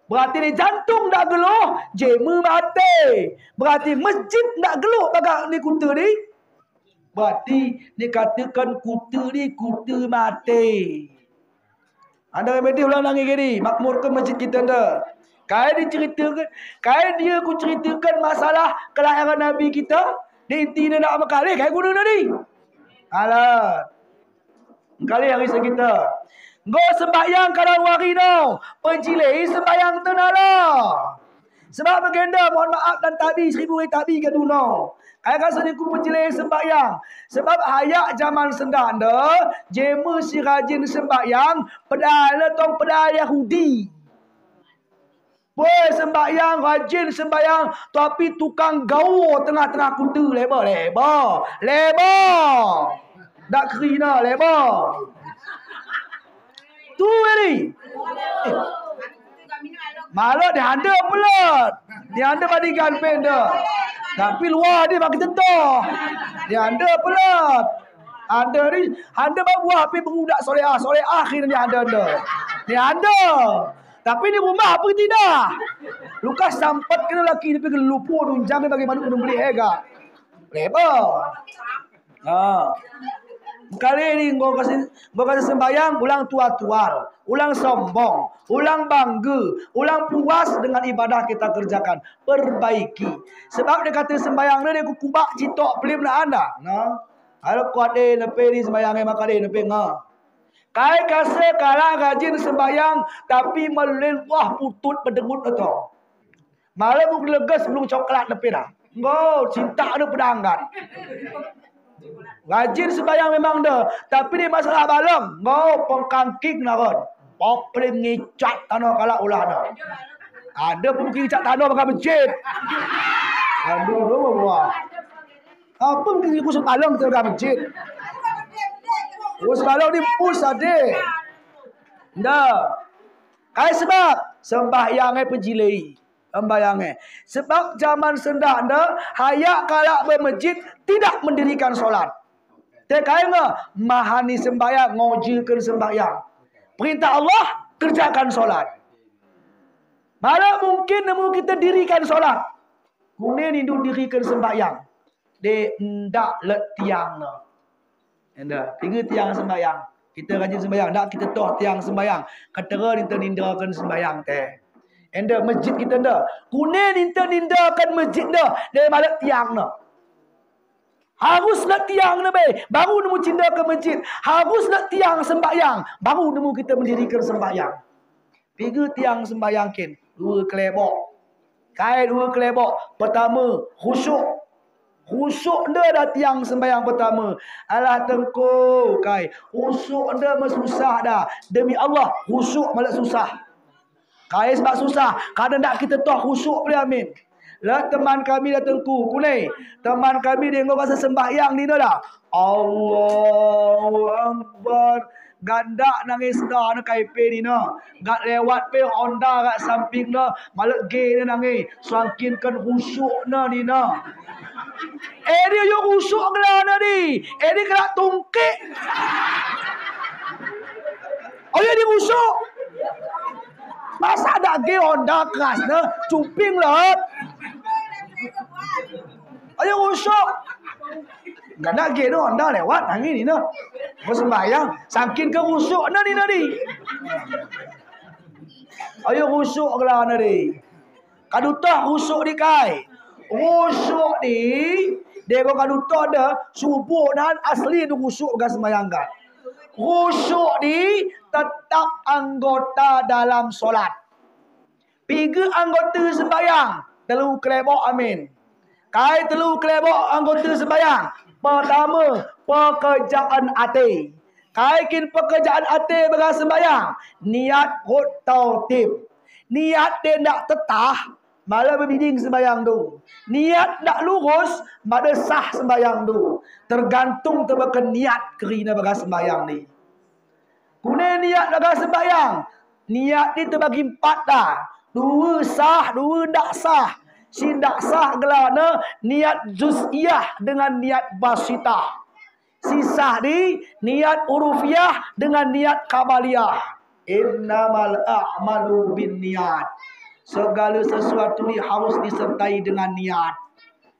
Berarti ni jantung ndak geluh, jeme mate. Berarti masjid ndak geluh baga ni kuteri. Berarti ni katakan kuteri, kuteri mate. Anda remedi ulang nangi gini, makmurkan masjid kita nda. Kai diceritakan, kai dia ku ceritakan masalah kelahiran Nabi kita, di inti nda nak mekali, kai guna nda ni. Alah. Kali hari kita. Go sembahyang kadang wari no, pejilei sembahyang tenala. Sebab begenda, mohon maaf dan tabi, seribu kali tabi ke duno. Kai kasa ni ku pejilei sembahyang. Sebab hayak zaman senda nda, jeme si rajin sembahyang, pedal na tong pedal Yahudi. Boi sembahyang, rajin sembahyang, tapi tukang gawo tengah-tengah kuteri leba, leba, leba. Ndak keri na leba. Tu ini. Eh. Malah di anda pelat. Di anda badikan penda. Tapi luar dia bagi tentu. Di anda pelat. Anda ni, anda bawa api berudak soleh, soleh akhir ni anda, anda. Ni anda. Tapi ni rumah apa tidak? Luka sampat kena laki ni pergi lupa nunjang bagi manuk nembeli ega. Leba. Ha. Kali ini engkau kasih, engkau kasih sembahyang, ulang tuar-tuar, ulang sombong, ulang bangga, ulang puas dengan ibadah kita kerjakan. Perbaiki. Sebab dia kata sembahyang ni, dia kukubak citok pelim na anda. Nah. Kalau kuat eh nepe ni sembahyang eh maka deh nepe nga. Kai kasa kalah rajin sembahyang, tapi melin wah putut pedengut atau. Malam muk legas belum coklat nepe dah. Ngo, cinta ada pedanggan. Rajin sembahyang memang dah, tapi di masalah balong, ngo, pengkangking naron. Pop pelim ngicat tanah kalak ulah dah. Ada pun ngicat tanah baka masjid. Aduh, aduh, wah. Apa mungkin ku sepalang ke dalam masjid? Oh, sepalang ni pus ade. Nda. Kai sebab sembahyang eh pejilei. Sembahyang eh. Sebab zaman sendak nda, haya kalak bermasjid tidak mendirikan solat. Te kai nge, mahani sembahyang, ngojilkan sembahyang. Perintah Allah, kerjakan solat. Malah mungkin nemu kita dirikan solat. Kune nindu dirikan sembahyang. De ndak let tiang ne. Enda, pigi tiang sembahyang. Kita rajin sembahyang, ndak kita toh tiang sembahyang. Ketera ninta nindakan sembahyang te. Enda masjid kita nda. Kune ninta nindakan masjid nda. De malah tiang ne. Harus let tiang ne be. Baru nemu cindakan masjid. Harus let tiang sembahyang. Baru nemu kita mendirikan sembahyang. Pigi tiang sembahyang kin, dua kelebok. Kai dua kelebok. Pertama, khusyuk. Khusyuk nda da tiang sembahyang pertama. Alah tengku, kai. Khusyuk nda mesusah da. Demi Allah, khusyuk malah susah. Kai sebab susah. Kadang ndak kita toh khusyuk boleh amin. Lah teman kami da tengku, kune. Teman kami denggo kasa sembahyang ni nda. Allahu Akbar. Gandak nangis da ne kai pe ni ne. Gat lewat pe Honda gat samping ne. Malah ge ne nangis. Sangkin kan khusyuk ne ni ne. Eh, dia yo khusyuk gela ne di. Eh, dia kena tungkik. Oh ya, dia khusyuk. Masa ada ge Honda keras ne. Cuping lah. Ayo khusyuk. Nggak nak ge ne Honda lewat nangis ni ne. Mau sembahyang. Sangkin ke khusyuk ne ni ne di. Ayo khusyuk gela ne di. Kadu toh khusyuk di kai. Khusyuk di, denggo kadu toh da, subuh nan asli nda khusyuk bagaimana sembahyang kan. Khusyuk di tetap anggota dalam solat. Pigi anggota sembahyang, telu kelebok amin. Kai telu kelebok anggota sembahyang. Pertama, pekerjaan ate. Kai kin pekerjaan ate bagaimana sembahyang. Niat hot tau tip. Niat de ndak tetah, malah bebiding sembahyang tu. Niat ndak lurus, malah sah sembahyang tu. Tergantung tebakan niat kerina bagaimana sembahyang ni. Kune niat bagaimana sembahyang. Niat ni terbagi empat dah. Dua sah, dua ndak sah. Si ndak sah gela ne niat juz'iyah dengan niat basitah. Si sah di niat hurufiyah dengan niat kamaliyah. Innamal a'malu binniyat. Segala sesuatu ni harus disertai dengan niat.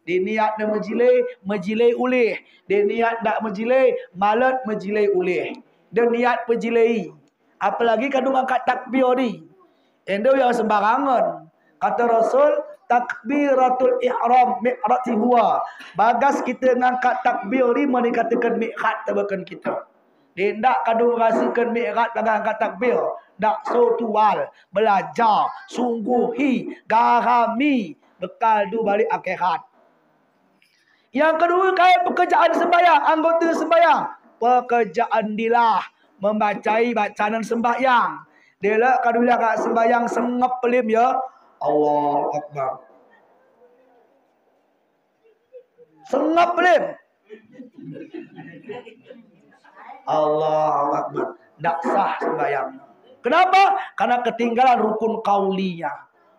Di niat ne mejilei, mejilei ulih. Di niat ndak mejilei, malah mejilei ulih. Di niat pejilei. Apalagi kadu ngangkat takbir di. Enda yang sembarangan. Kata Rasul, takbiratul ihram miqati huwa. Bagas kita ngangkat takbir di mani katakan miqat tebakan kita. Di ndak kadu ngasikan miqat bagas ngangkat takbir. Ndak so tual, belajar, sungguhi, garami, bekal du balik akhirat. Yang kedua, kai pekerjaan sembahyang, anggota sembahyang. Pekerjaan dilah, membacai bacaan sembahyang. Dela kadu dah kat sembahyang sengap pelim ya. Allahu Akbar. Sengap pelim. Allahu Akbar. Ndak sah sembahyang. Kenapa? Karena ketinggalan rukun qaulinya.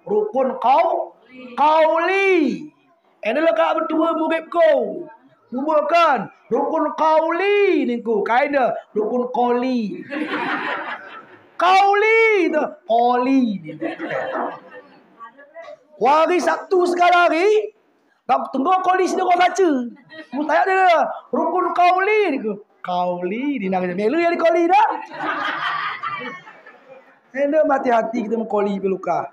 Rukun qau-, qauli. Enda leka betul mugip ko. Bukan. Rukun qauli ningku. Kaina rukun qoli. Qauli tu. Qoli ningku. Wari Sabtu sekali hari. Kau tunggu qoli sini kau baca. Ku tanya dia, rukun qauli ningku. Qauli ni nang melu ya di qoli dah. Enda mati hati kita mengqoli peluka.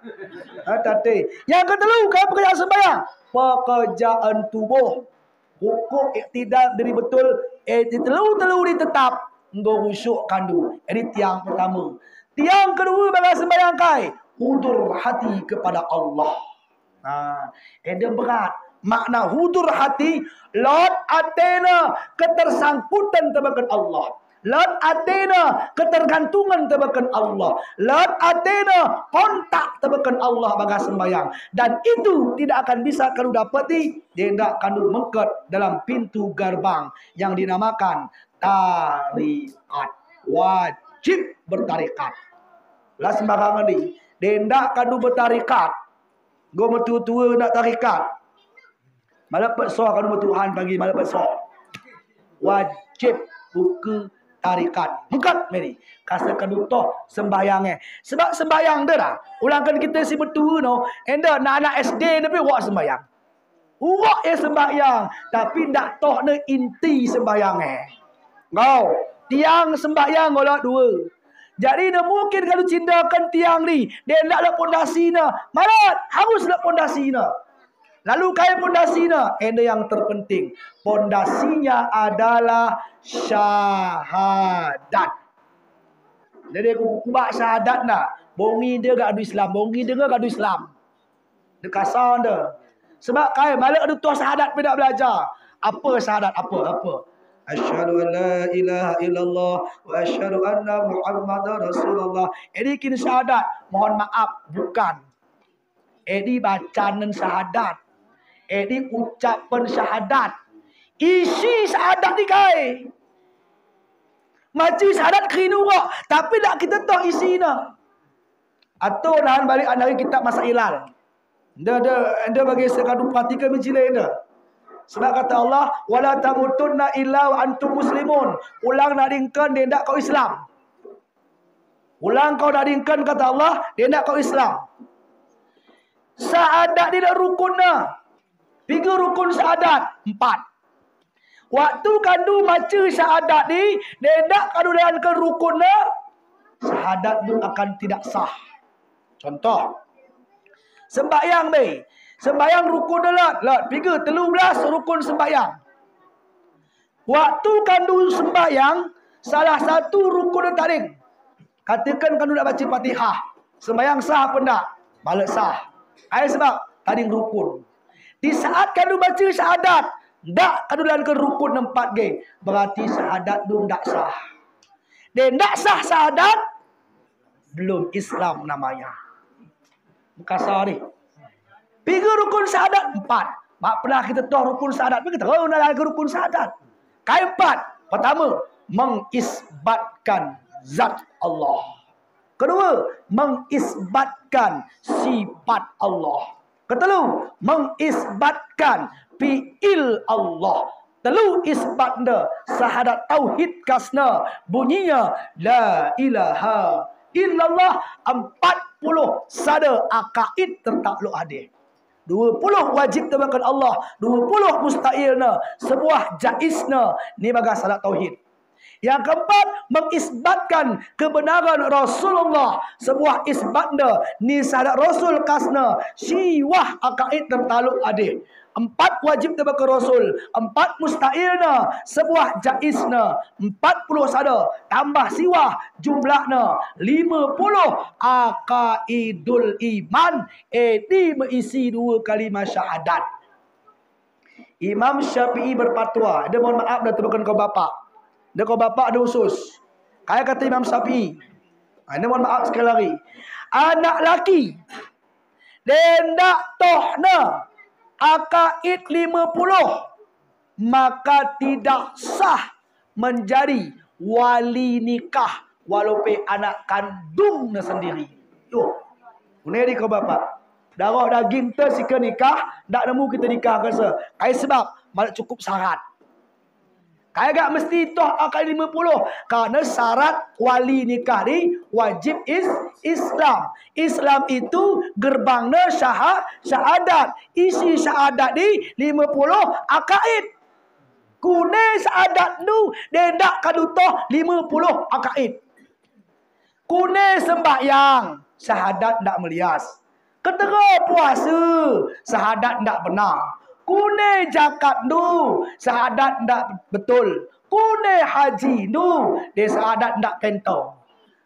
Ha, tate. Yang ketelu, kai pekerjaan sembahyang. Pekerjaan tubuh. Rukuk, iktidal, diri betul. Eh, di telu-telu ni tetap. Nggo khusyuk kandu. Ini tiang pertama. Tiang kedua bagaimana sembahyang kai. Hudur hati kepada Allah. Nah, enda berat. Makna hudur hati, lot atena ketersangkutan tebakan Allah. Lot atena ketergantungan tebakan Allah. Lot atena kontak tebakan Allah bagaimana sembahyang. Dan itu tidak akan bisa kalu dapati, dia tidak kalu mengket dalam pintu gerbang yang dinamakan tarikat. Wajib bertarikat. Lah sembarangan di. Dendak kadu bertarikat. Go metua-tua nak tarikat. Malah peksa kadu metuhan pagi, malah peksa. Wajib buku tarikat. Bukan meri. Kasa kadu toh sembahyang eh. Sebab sembahyang dah dah. Ulangkan kita si metua no. Enda anak-anak S D ni pun wak sembahyang. Uwak eh sembahyang, tapi ndak toh ne inti sembahyang eh. Ngau, tiang sembahyang ngolak dua. Jadi ne mungkin kalu cindakan tiang ni, dia ndak lak pondasi ne, malah harus lak pondasi ne. Lalu kai pondasi ne, enda yang terpenting. Pondasinya adalah syahadat. Jadi ku kubak syahadat na, bongi dia gak adu Islam, bongi dia gak adu Islam. Dia kasar dia. Sebab kai malah adu toh syahadat pun ndak belajar. Apa syahadat? Apa? Apa? Asyhadu an la ilaha illallah wa asyhadu anna Muhammadar Rasulullah. Jadi kin syahadat, mohon maaf, bukan. Jadi bacanen syahadat. Jadi ucapen syahadat. Isi syahadat ni kai. Maci syahadat kinu kok, tapi ndak kita toh isi ne. Atau nahan balik anari kitab Masailal. Nda, nda, nda bagi sekadu perhatikan mencile nda. Sebab kata Allah, "Wala tamutunna illa wa antum muslimun." Ulang nadingkan dia ndak kau Islam. Ulang kau nadingkan kata Allah, dia ndak kau Islam. Syahadat ni dah rukun ne. Piga rukun syahadat? Empat. Waktu kadu maca syahadat ni, dia ndak kadu dalankan rukun ne, syahadat tu akan tidak sah. Contoh, sembahyang be. Sembahyang rukun ne lah, lah, piga, telu belas rukun sembahyang. Waktu kadu sembahyang, salah satu rukun ne tading. Katakan kadu ndak baca Fatihah, sembahyang sah apa ndak? Malah sah. Ai sebab tading rukun. Di saat kadu baca syahadat, ndak kadu dalankan rukun empat ge, berarti syahadat tu ndak sah. Dia ndak sah syahadat, belum Islam namanya. Kasar ni. Piga rukun syahadat? Empat. Mak pernah kita toh rukun syahadat, kita tahu nak lagi rukun syahadat. Kai empat. Pertama, mengisbatkan zat Allah. Kedua, mengisbatkan sifat Allah. Ketelu, mengisbatkan fi'il Allah. Telu isbat nda, syahadat tauhid kasna, bunyinya la ilaha illallah, empat puluh sada akaid tertakluk hadis. Dua puluh wajib tebakan Allah, dua puluh mustahil ne, sebuah jaiz ne, ni bagas syahadat tauhid. Yang keempat, mengisbatkan kebenaran Rasulullah, sebuah isbat nda, ni syahadat Rasul kasna, siwah akaid tertakluk hadis. Empat wajib tebakan Rasul, empat mustahil ne, sebuah jaiz ne, empat puluh sada, tambah siwah, jumlah ne, lima puluh akaidul iman, edi meisi dua kalimah syahadat. Imam Syafi'i berfatwa, dia mohon maaf, dia tebakan kau bapak. Dia kau bapak, dia khusus. Kaya kata Imam Syafi'i. Ha, dia mohon maaf sekali lagi. Anak laki, dia ndak toh ne akaid lima puluh, maka tidak sah menjadi wali nikah, walaupun anak kandung ne sendiri. Yo, une di kau bapak. Darah daging te si kenikah, ndak nemu kita nikah kasa. Kai sebab, malah cukup syarat. Kai gak mesti toh akaid lima puluh. Karena syarat wali nikah ni wajib is Islam. Islam itu gerbang ne syaha-, syahadat. Isi syahadat ni lima puluh akaid. Kune syahadat nu, dia ndak kadu toh lima puluh akaid. Kune sembahyang, syahadat ndak melias. Ketera puasa, syahadat ndak benar. Kune jakat nu, syahadat ndak betul. Kune haji nu, dia syahadat ndak penta.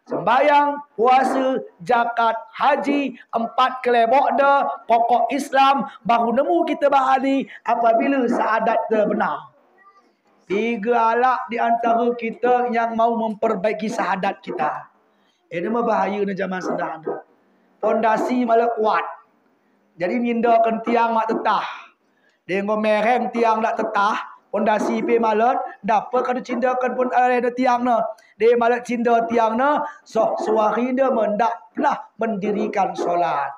Sembahyang, puasa, jakat, haji, empat kelebok de pokok Islam, baru nemu kita bahani apabila syahadat te benar. Piga alak di antara kita yang mau memperbaiki syahadat kita. Ini mah bahaya ne zaman sekarang tu. Pondasi malah kuat. Jadi mindakan tiang mak tetah. Dia ngo mereng tiang dak tetah, Pondasi pe malet, dapa kadu cindakan pon are da tiang na. De malet cinda tiang na, soh suari da mendak pernah mendirikan solat.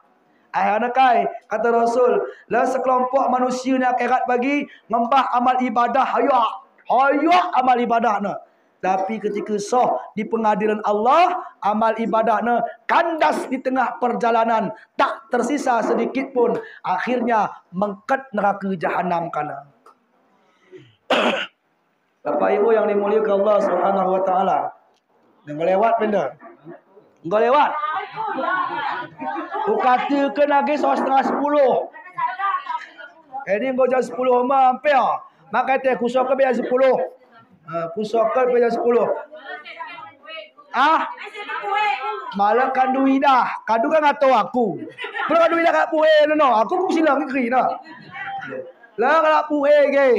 Ayana kai, kata Rasul, la sekelompok manusia ni akhirat bagi ngembah amal ibadah, hoyak, hoyak amal ibadah na. Tapi ketika soh di pengadilan Allah, amal ibadah na kandas di tengah perjalanan, tak tersisa sedikit pun. Akhirnya mengket neraka jahanam kana. Bapak Ibu yang dimuliakan Allah Subhanahu wa Taala. Nggak lewat benda. Nggak lewat. Ku katakan lagi soh setengah sepuluh. Ini nggak jam sepuluh mah hampir. Maka teh ku soh ke jam sepuluh. Ha, ku soh ke jam sepuluh. Ah? Malah kandu idah. Kandu kan nggak tahu aku. Kalau kandu idah kat puhe no. Aku ku silang kiri na. Lah kalau puhe ke.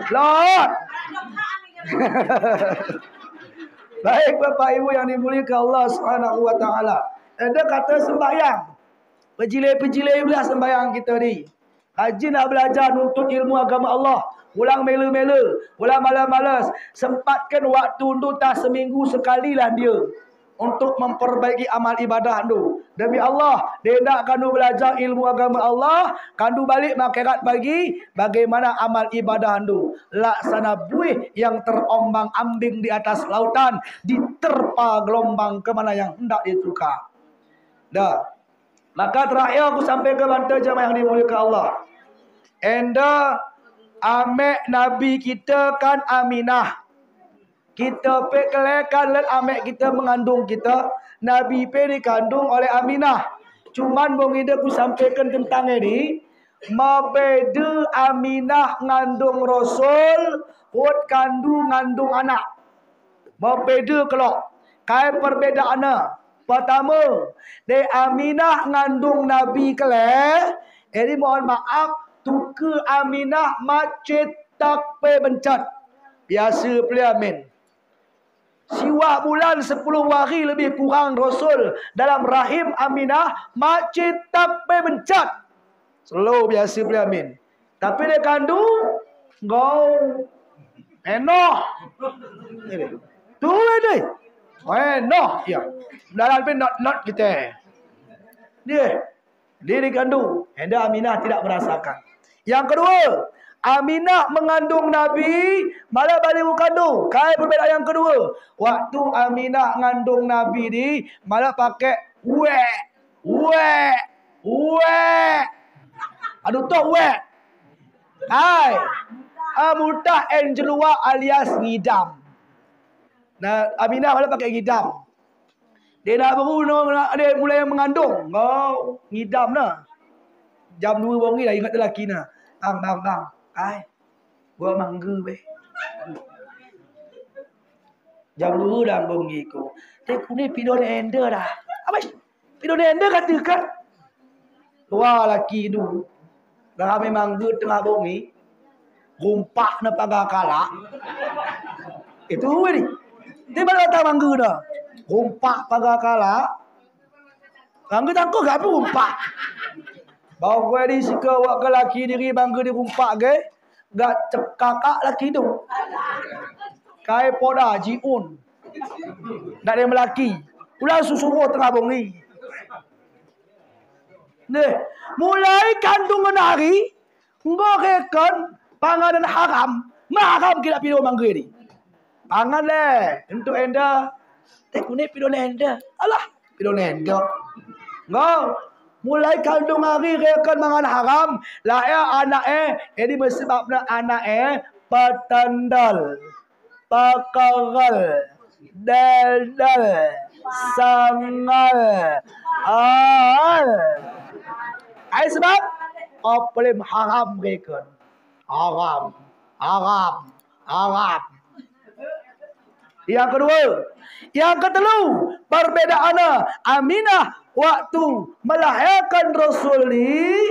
Lot. Baik Bapak Ibu yang dimuliakan Allah Subhanahu wa Taala. Ada kata sembahyang. Pejilai-pejilai ulah sembahyang kita ni. Rajin nak belajar nuntut ilmu agama Allah. Ulang mele-mele, ulang malas-malas. Sempatkan waktu ndu tah seminggu sekali lah dia untuk memperbaiki amal ibadah ndu. Demi Allah, dendak kandu belajar ilmu agama Allah, kandu balik akhirat bagi bagaimana amal ibadah ndu. Laksana buih yang terombang-ambing di atas lautan, diterpa gelombang kemana yang hendak diterka. Dah. Maka terakhir aku sampaikan banta jemaah yang dimuliakan Allah. Enda amek Nabi kita kan Aminah. Kita pe kele kan let amek kita mengandung kita. Nabi pe dikandung oleh Aminah. Cuman bong ida ku sampaikan tentang ini. Mabeda Aminah ngandung Rasul, kot kandu ngandung anak. Mabeda kelok. Kai perbedaanna. Pertama, de Aminah ngandung Nabi kele, jadi mohon maaf, tuka Aminah macetak pe bencet. Biasa peliamin. Siwah bulan sepuluh hari lebih kurang Rasul dalam rahim Aminah macetak pe bencet. Selo biasa peliamin. Tapi de kandu, ngau. Enoh. Ini. Tu ini. Enoh, ya. Dalam pe not-not kita. Dia. Dia dikandu. Enda Aminah tidak merasakan. Yang kedua, Aminah mengandung Nabi, malah balik ku kandu. Kai perbedaan yang kedua. Waktu Aminah ngandung Nabi di, malah pakai wek. Wek, wek. Aduh toh wek. Ai. Amutah enjelua alias ngidam. Nah, Aminah malah pakai ngidam. Dia nak baru no, dia mulai mengandung. Oh, ngidam na. Jam dua bongi lah ingat laki na. Bang, bang, bang. Ai. Buah mangga be. Jam dua dah bongi ku. Te kuni pidon enda dah. Abis. Pidon enda katakan. Wah laki dulu. Dah kami mangga tengah bongi. Rumpak na pagar kalak. Itu ini. Tiba datang mangga dah. Rumpak pagar kalak. Mangga tangko gapi rumpak. Bau gue di sika wak ke laki diri mangga di rumpak ke. Gak cekakak laki tu. Kai poda jiun. Ndak ada melaki. Ulang susu tengah bongi. Neh, mulai kandungan hari, nggo reken panganan haram, maharam kita pidon mangga di. Pangan le, untuk enda, te kuni pidon enda. Alah, pidon enda. Nggo, mulai kandung hari reken mangan haram, lah ya anak eh, jadi bersebab na anak eh, patandal. Pakarel, deldel, sangal, al. Ai sebab, oplim haram reken. Haram, haram, haram. Yang kedua, yang ketelu, perbedaanna Aminah waktu melahirkan Rasul ni,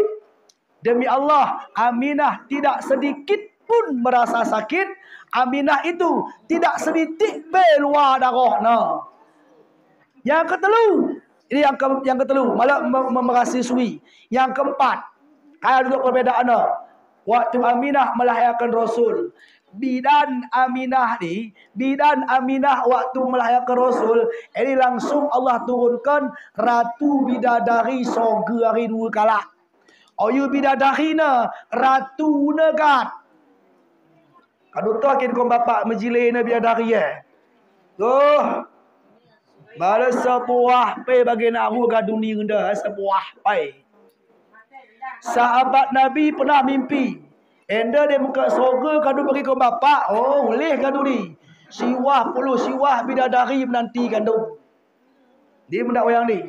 demi Allah, Aminah tidak sedikit pun merasa sakit. Aminah itu tidak setitik pe luar darahna. Yang ketelu, ini yang ke, yang ketelu, malah me, me, merasa sui. Yang keempat, kayak duduk perbedaanna. Waktu Aminah melahirkan Rasul, bidan Aminah ni, bidan Aminah waktu melahirkan Rasul, ini langsung Allah turunkan ratu bidadari sorga hari dua kalak. Oyu bidadari na ratu na gat. Kadutoh kin kom bapak mejile na bidadari eh. Tuh. Bala sebuah pe bagi nahu ga dunia nda sebuah pe. Sahabat Nabi pernah mimpi. Enda dia muka sorga kadu bagi kom bapak. Oh, ulih kadu ni. Siwah puluh siwah bidadari menanti kadu. Dia mendak wayang ni.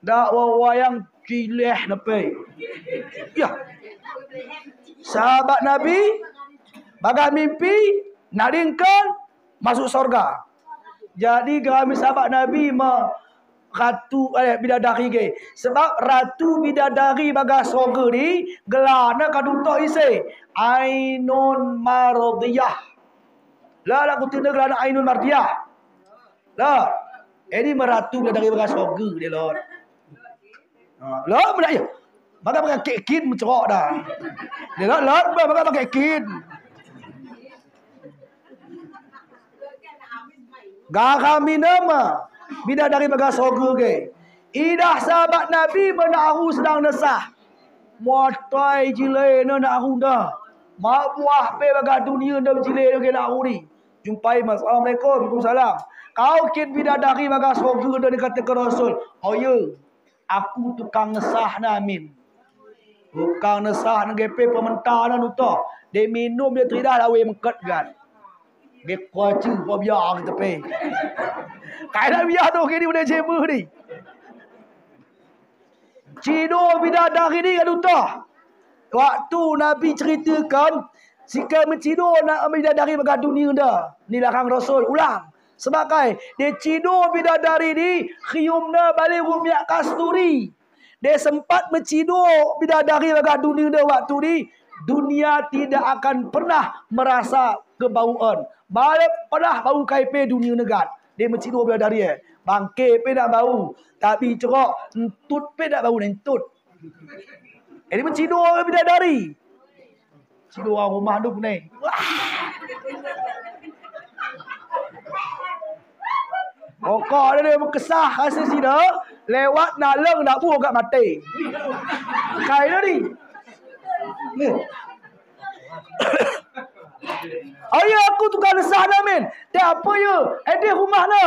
Dak wa wayang cileh nepe. Ya. Sahabat Nabi bagai mimpi, nadingkan masuk sorga. Jadi kami sahabat Nabi ma ratu eh, bidadari ge. Sebab ratu bidadari bagai sorga ni gelana kadutoh ise Ainun Mardiyah. Lah lah kutina gelana Ainun Mardiyah. Lah, ini meratu bidadari bagai sorga dia lot. Ha, lot pula ya. Bagai bagai kekin mencerok dah. Dia lot lot bagai bagai kekin. Gaga minama bidadari bagai sorga ge. Idah sahabat Nabi menahu sedang nesah. Muatai jile na nahu dah. Mak buah pe bagai dunia dah jile na nahu ni. Jumpai mas. Assalamualaikum. Waalaikumsalam. Kau kin bidadari bagai sorga dah ni kata ke Rasul. Oh ya. Aku tukang nesah na amin. Tukang nesah na gepe pementah na nutoh. Dia minum dia tidak lawe mengket gan. Dia kuaci pa biar kita pe. Kai na biar tu kini udah jemu ni. Cido bidadari ni kadutoh. Waktu Nabi ceritakan, sika mencido na bidadari bagai dunia dah. Ni larang Rasul ulang. Sebab kai, dia cido bidadari ni, khium na balik minyak kasturi. Dia sempat mencido bidadari bagai dunia dah waktu ni, dunia tidak akan pernah merasa kebauan. Balik pernah bau kai pe dunia na gat. Dia mencido bidadari eh. Bangke pe nak bau. Tapi cerok, entut pe nak bau entut. Ini mencido bidadari. Cido rumah duk ni. Okok dia dia kesah kasih sida lewat naleng nak buh agak mati. Kai dia ni. Ni. Ayah aku tukang nesah na amin. Dia apa ya? Eh dia rumah na.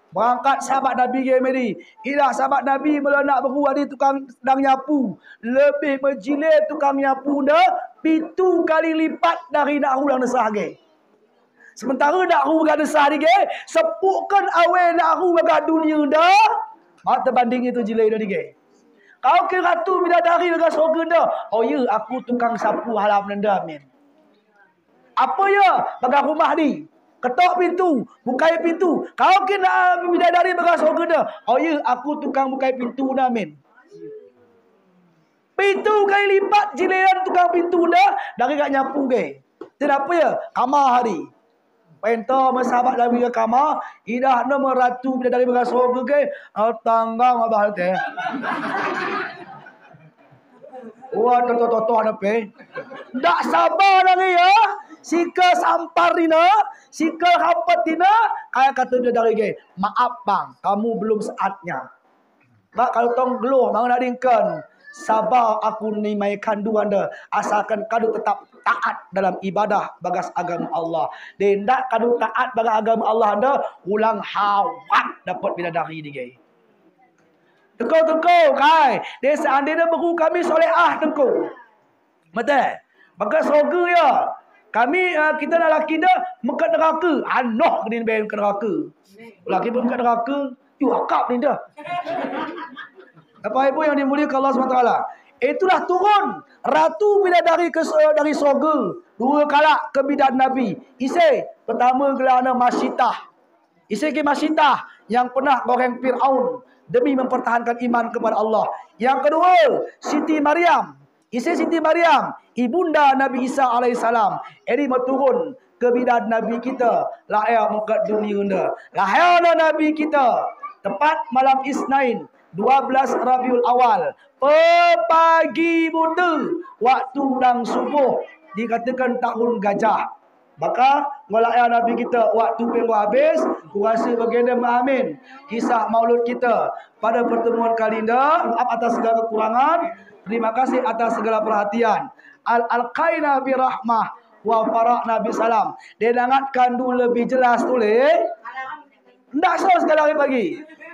Berangkat sahabat Nabi ke meri. Ilah sahabat Nabi melenak beku adi tukang dang nyapu. Lebih mejile tukang nyapu dah pitu kali lipat dari nahu dang nesah ge. Sementara nahu bagai nesah ni ge, sepukkan awe nahu bagai dunia dah. Mak terbanding itu jile dah ni ge. Kau ke ratu bidadari bagai sorga dah. Oh ya, aku tukang sapu halam nenda amin. Apa ya? Bagai rumah ni. Ketok pintu, bukai pintu. Kau kena bidadari bagai sorga dah. Oh ya, aku tukang bukai pintu na amin. Pintu kai lipat jilean tukang pintu dah dari gak nyapu ge. Tidak apa ya? Kama hari. Penta ma sahabat Nabi ke kama, idah na meratu bidadari bagai sorga ge, ah, tanggang abah te. Wah, toto-toto na pe. Ndak sabar lagi ya. Sika sampar ina, sika rapat ina, kayak kata bidadari ge, maaf bang, kamu belum saatnya. Bak kalau tong geluh mangenadingkan sabar aku ni mai kanduan de asalkan kadu tetap taat dalam ibadah bagas agama Allah. Dendak kadu taat bagas agama Allah de ulang hawat dapat bidadari ni ge. Tengku tengku kai de seandainya beku kami soleah tengku. Mate. Bagas sorga ya. Kami, ah, kita nak laki dah mengkat neraka. Anoh ke din ben ke neraka. Laki pun ke neraka. Yu akap ni dah. Bapak Ibu yang dimuliakan Allah subhanahu wa taala. Itulah turun ratu bidadari ke, dari sorga. Dua kalak ke bidan Nabi. Ise pertama gelana Masitah. Ise ke Masitah yang pernah goreng Firaun demi mempertahankan iman kepada Allah. Yang kedua, Siti Maryam. Ise Siti Maryam, ibunda Nabi Isa alaihissalam. Eri meturun ke bidan Nabi kita, lahir mengkat dunia unda. Lahirna Nabi kita tepat malam Isnin, dua belas Rabiul Awal, pepagi buta, waktu dang subuh, dikatakan tahun gajah. Maka, ngolak ya Nabi kita, waktu pe nggo habis, kurasa bagian dia mengamin kisah maulud kita pada pertemuan kali ini. Maaf atas segala kekurangan, terima kasih atas segala perhatian. Al-alqaina bi rahmah wa farahna bi salam. Dia nangatkan dulu lebih jelas tu leh. Ndak so sekali lagi pagi.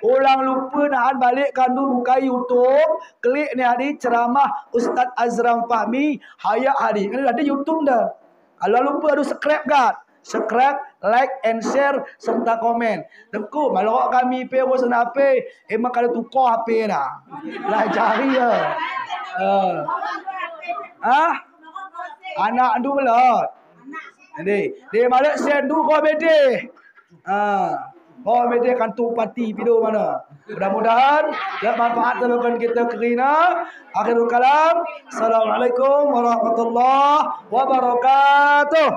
Ulang lupa nahan balik kandu buka YouTube, klik ni hari ceramah Ustaz Azram Fahmi, hayak hari. Kan ada YouTube dah. Kalau lupa aduh subscribe gat. Subscribe, like and share serta komen. Tengku, malah kami pe bos na pe, emang kada tuko H P dah. Lah cari ya. Eh. Ah? Anak andu belot. Jadi, di balik sendu komedi. Ah, komedi kan tu parti pido mana. Mudah-mudahan ya manfaat temukan kita kerana. Akhirul kalam. Assalamualaikum warahmatullahi wabarakatuh.